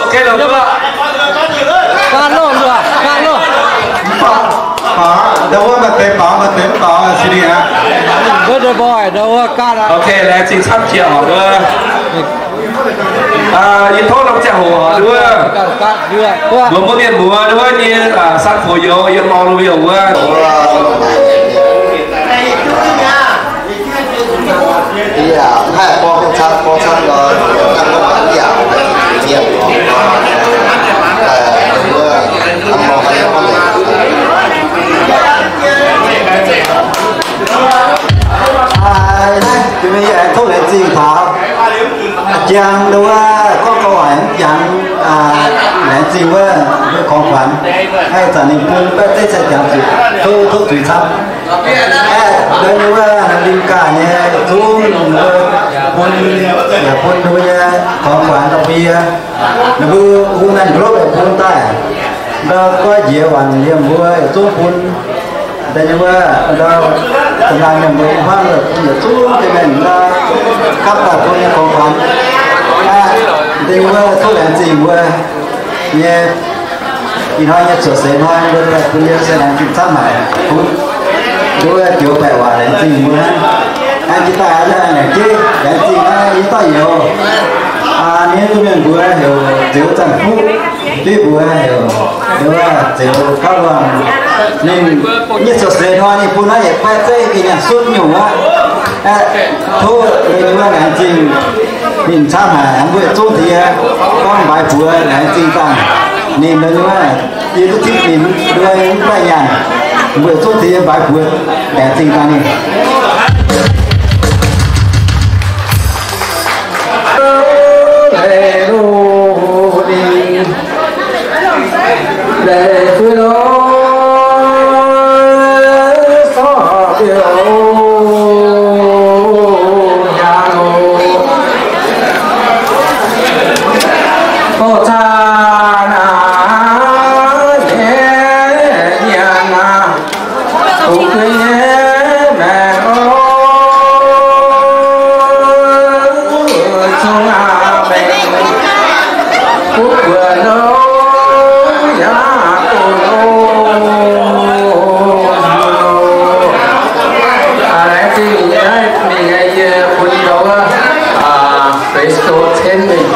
Ok, longc nzunc. Baaux, ndau wuov maaih deix baaux, maaih deix mv baaux, si ni aqv. Ok, laengz zingh camv jiex oc. Yie tov norm ziangh hoc oc, wuov, mbuo mbuo mienh muoz wuov nyei, san fuox youz yiem orv lu youh wuov. Aa, naaiv jiex mingh yie aengx tov laengz zingh taux jangx ndau wuov gorngv gorngv waaic jangx, laengz zingh wuov ของขวัญ haih zanc ninh bun baeqv zeiv cai jangx zuqc, tov tov zuiz camv. Aeqv, ndau wuov linh gaaih nyei zungv ninh mbuo bun, yaac bun ninh mbuo nyei ของขวัญ daaih bun yie. Ninh mbuo hungh naaiv nqa'lopv yaac bun daaih. Ndau goiv njiec waanc liemh mbuo yaac zungv bun. Deix nyei wuov, ndau, za'naaic mienh mbuo nyei hmuangv bun yietc zungv jienv mienh ndau gapv daaih bun nyei ของขวัญ. Deix nyei wuov tov laengz zingh mbuo nyei, ih hnoi nyei cuotv seix hnoi mbuo daaih bun yie se laengz zingh camv haic. Mbuo joux baeqc waac laengz zingh mbuo hnangv. Hnangv jiex daaih naaiv laengz zingh naaiv yie dauh youz, ninh duqv mienh mbuox heuc Zeux Zanh Fuqv. Div mbuox heuc, wuov, Zeux Gapv Luangh. Ninh nyei cuotv seix hnoi ninh bun naaiv yietc baeqv zeiv ganh nyanc sunv nyungc aqv. Tov ninh wuov laengz zingh ninh camv haic, mbuo yietc zungv deix gorngv mbaix buoz laengz zingh dangh ninh wuov, yie duqv zipv ninh wuov mv baeqv nyanc, mbuo yietc zungv deix mbaix buoz laengz zingh dangh ninh. Laengz zingh mingh yie bun ndau wuov, Besto Tin mingh,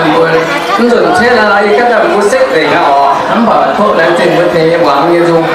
mbuo Laengz zingh.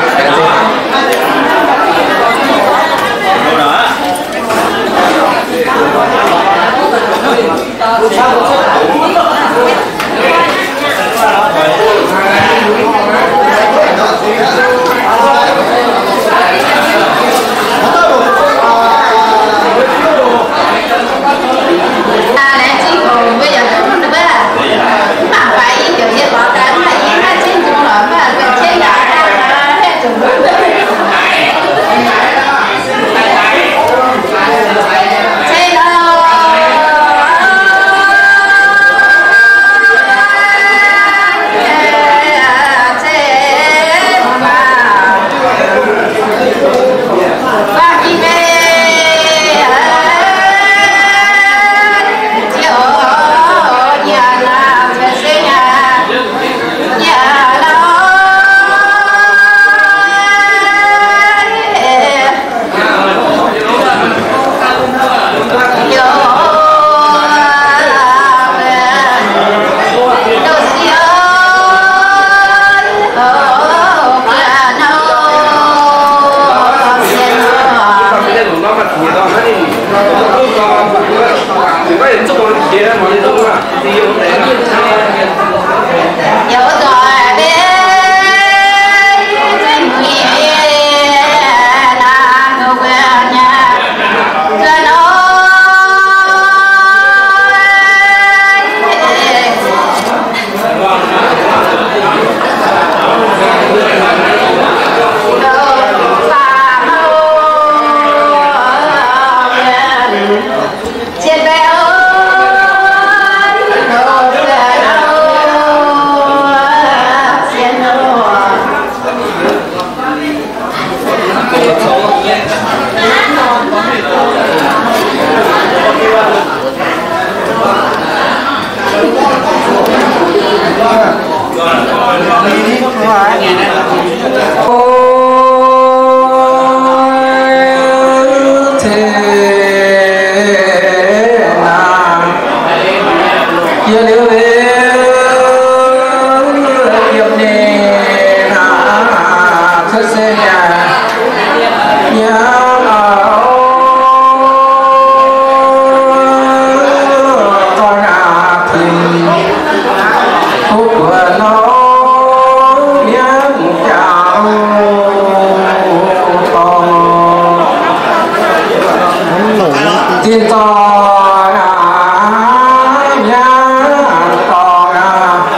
Tin-dorngh aqv, nyaanh dorngh aqv,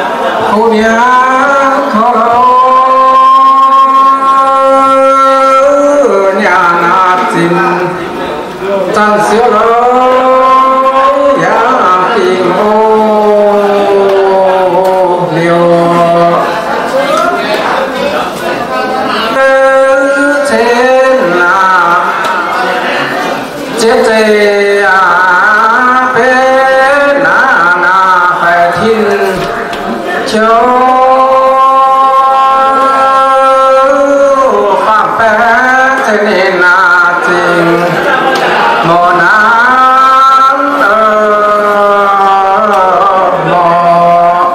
kuv mi'aqv, kouv nyaanh aqv, zinh zanc siouv lorz yaac dingh o liuz. Cen aqv, jiex zeiz aqv, benx naaiv naaiv faix tin-qouv, faam-baeqc cen ninh naaiv zingh, mouz naaiv mouz.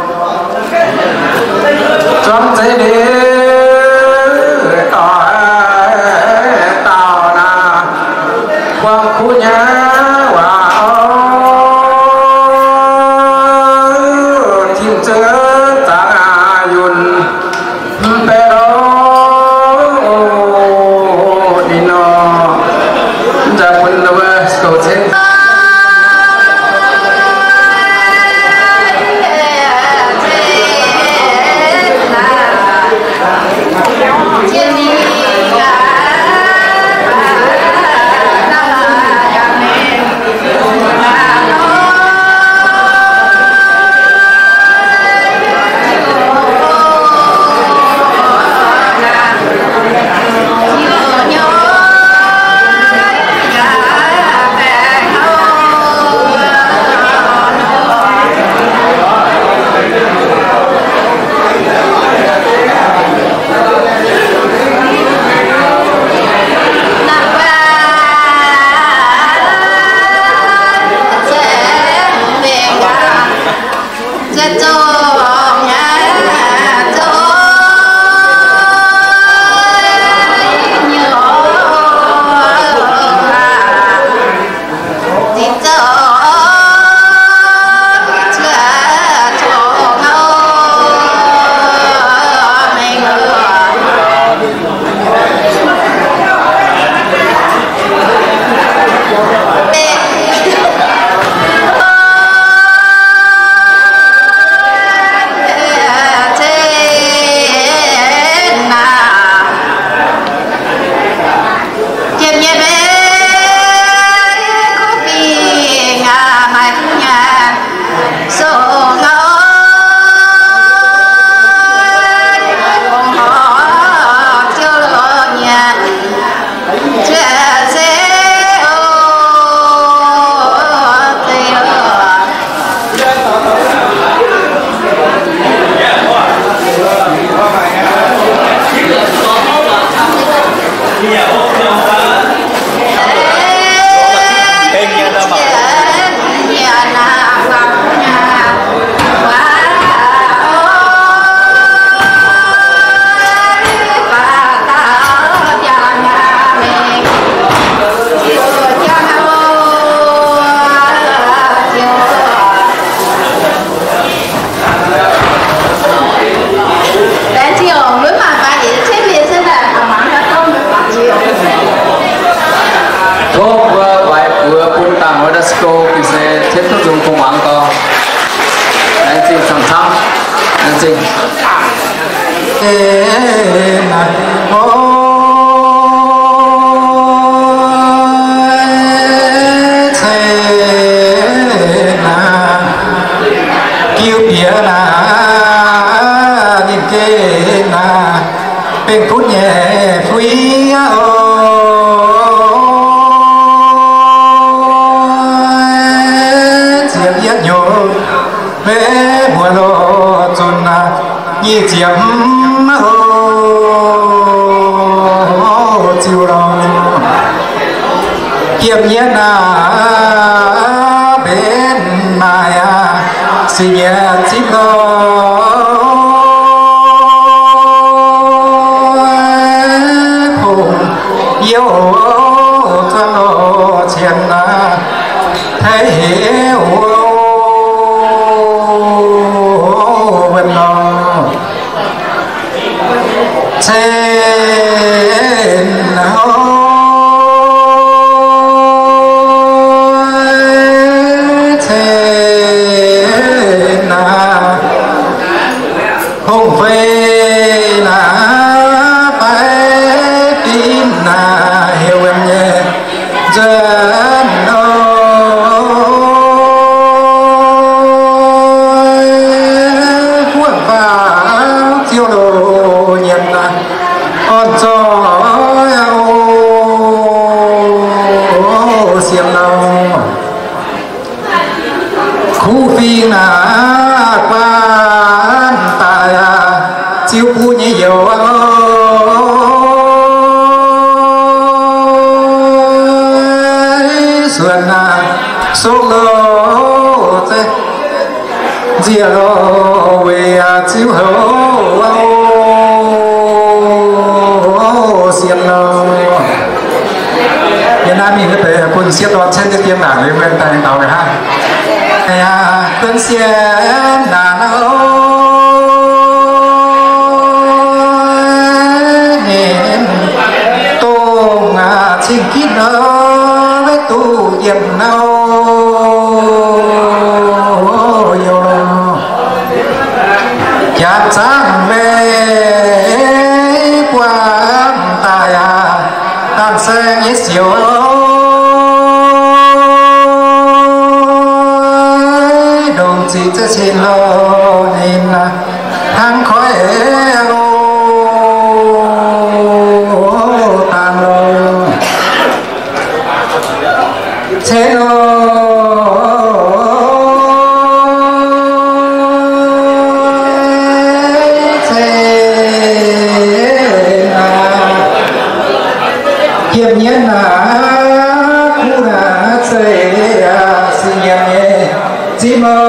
Zuangx zeiz liuz doic dauh naaiv, buangh kuv nyei waac oc. Tin-Zoh zangc aqv, yunh mv baeqc oc. Ninh nor, mv zaqc bun wuov goux cen. Tov mbuo waaic buoz bun dangh wuov da'skou gengh se cietv duqv nzung bung muangx gau. Laengz zingh camv-camv. Laengz zingh. Giu bieqc naaic, ninh geh naaic, bengh gunv nyei fuiv oc. Ziepc yietv nyungc, mbuo mbuox loz zunc naaic, nyic ziepc hmz oc, ziux lorqc. Giemh nyeiv naaic, mbenc naaic aqv, singx nyeic zipv lorqc. Kungx youh zuangx loz cien naaic, tei heuc wuov wuonh nor. Cen hnoi cen naaic, hungh fei naaic, baeqv fim naaic, heuc wuonh nyei nzuonx nor, buonv faaux ziouv loz nyienx naaic, orn zoih oc, sienx lorqc. Kuv fing naaic, guanh daaih aqv, ziux bun nyei youz oc. Suonc naaic, sokv loz zeiv, nzieqc loz weic ziux houc oc, sienx lorqc. Yie naaiv mingh wuov deix bun sieqv dorn cen deix dien naanc liuz, mienh daaih daux ga'haav. Aa, duonx sienx naanc oc, ninh dongh cing-gitv nor, maiv duqv yiem nor, youz. Jaax zaangv meiv buangh daaih aqv, dangh saeng nyei siouc, ndongc ziqc za'cin loh ninh hnangv koiv dangh loh. Cen oc, cen aqv. Jiem nyienv aqv, kuv naaic zeiz aqv, singx nyienx nyei zipv oc.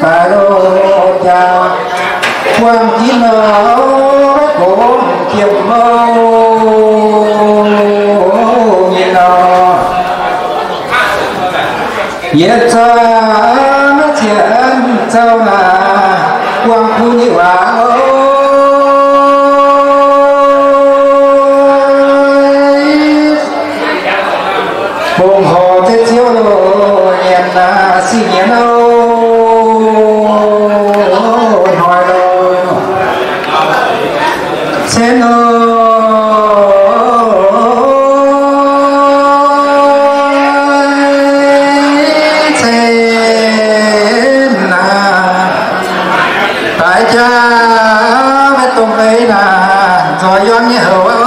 Daaih loh jaa. Buangh ginv nor, maiv gongx jiem mouh nyei nor. Yietc zungv maiv zienx zouv naaic, buangh kuv nyei waac oc. Bungx horc zeix ziouv loh nyienx naaic, singx nyienx oc, hnoi loh. Cen oc, cen naaic. Daaih jaa maiv dongh meix naaic, nzoih yuang nyei houc oc.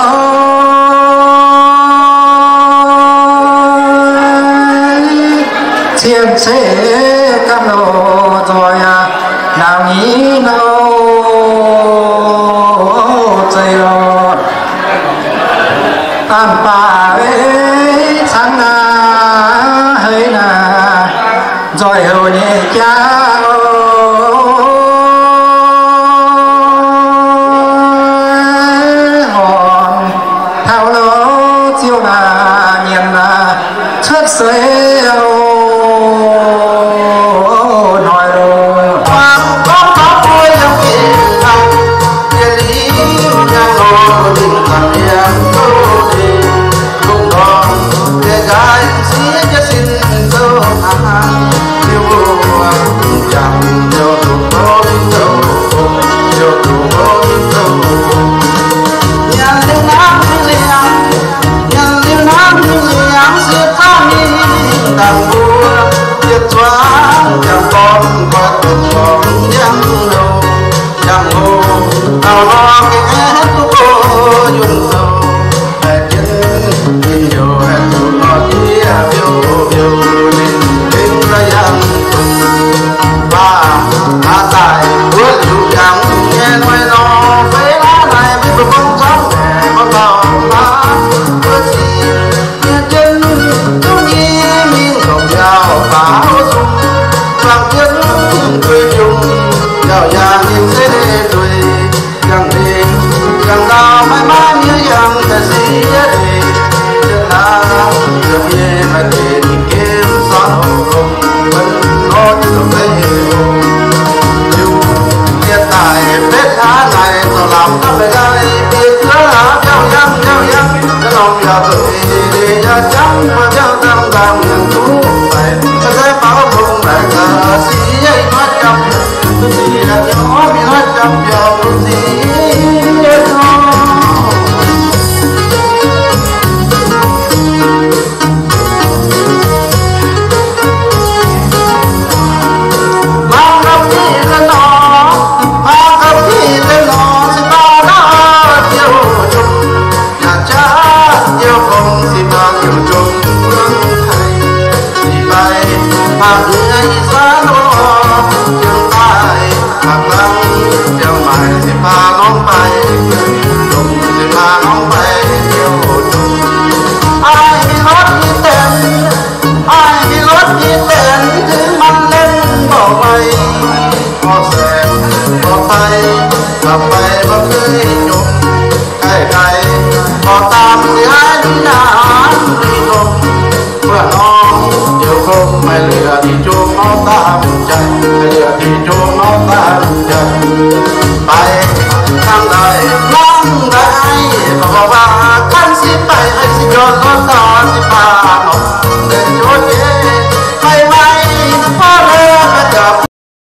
Cien ceix gamh loh nzoih aqv, nauz nyiv nor. Baamh baac ei cangv naaiv heix naaic, nzoih houc nyei jaav oc. Horngc taux lo ziouc naaic nyiemc naaic cuotv seix oc. Hnoi lo, gorngv taux mbuo yiem gengh dangh, yie liuz nyangv nor dingh dangh yiem zouv deic, lungh ndorm deix nqaai siev jienv sin zouv hnaangx, liuz mbuo jangx liuz duqv tov mingh zouv gong, liuz duqv tov mingh zouv gong. Nyanc liuz hnangv liangx, nyanc liuz hnangv liangx, siev za'gengh dangh mbuo, yietc zuangx jangx gorngv buatc duqv gorngv njang hlo, njang hlo, taux nor gengh aengx duqv go yunh zoux, haih jienv njien-youh haih zuqc nor diev biouv biouv ninh bingx daaih yangh. Baac aqv daaih wuov liuz jangx nyei hnoi nor, feix hlaax naaic mbuo bun gorngv maengc gorngv taux hlaax wuov zingh, yie jienv duqv nyei mingh longc biauv faaux zungh, fangx jienv dueiv jungh, yauh yaangh ninh se dueiv, yangh nzengc, yangh ndau maiv maaih miev yangh daaih siev deix, yietc hlaax yietc nyei maaih deix ninh gemh sortv longx, benx nor deix longx deix longx. Liuz yietc daaih betv hlaax naaic zoux lamz gapv meih nqaai, bieqc zuov hlaax biauv yangh biauv yangh, yaac lorngx yaac zoux deix deix yaac jangv, mbuo biauv nzangv nzangv yangh duqv daic, maiv zeiz faaux longx naaic gaax siev ih hnoi jangv. Yaac jaav diuh gong se baac diuh zong wuov haic, ih fai mangc nyei ih zanc nor, ziangh daaih mangc dangh ziangh maaic se baac norm baeqc, longc se baac norm baeqc diuh zong. Aih, mingh lotv nyei daenx, aih, mingh lotv nyei daenx, mv maaih lenh mborqc meih, mborqc saeng, mborqc daic, mborqc fai,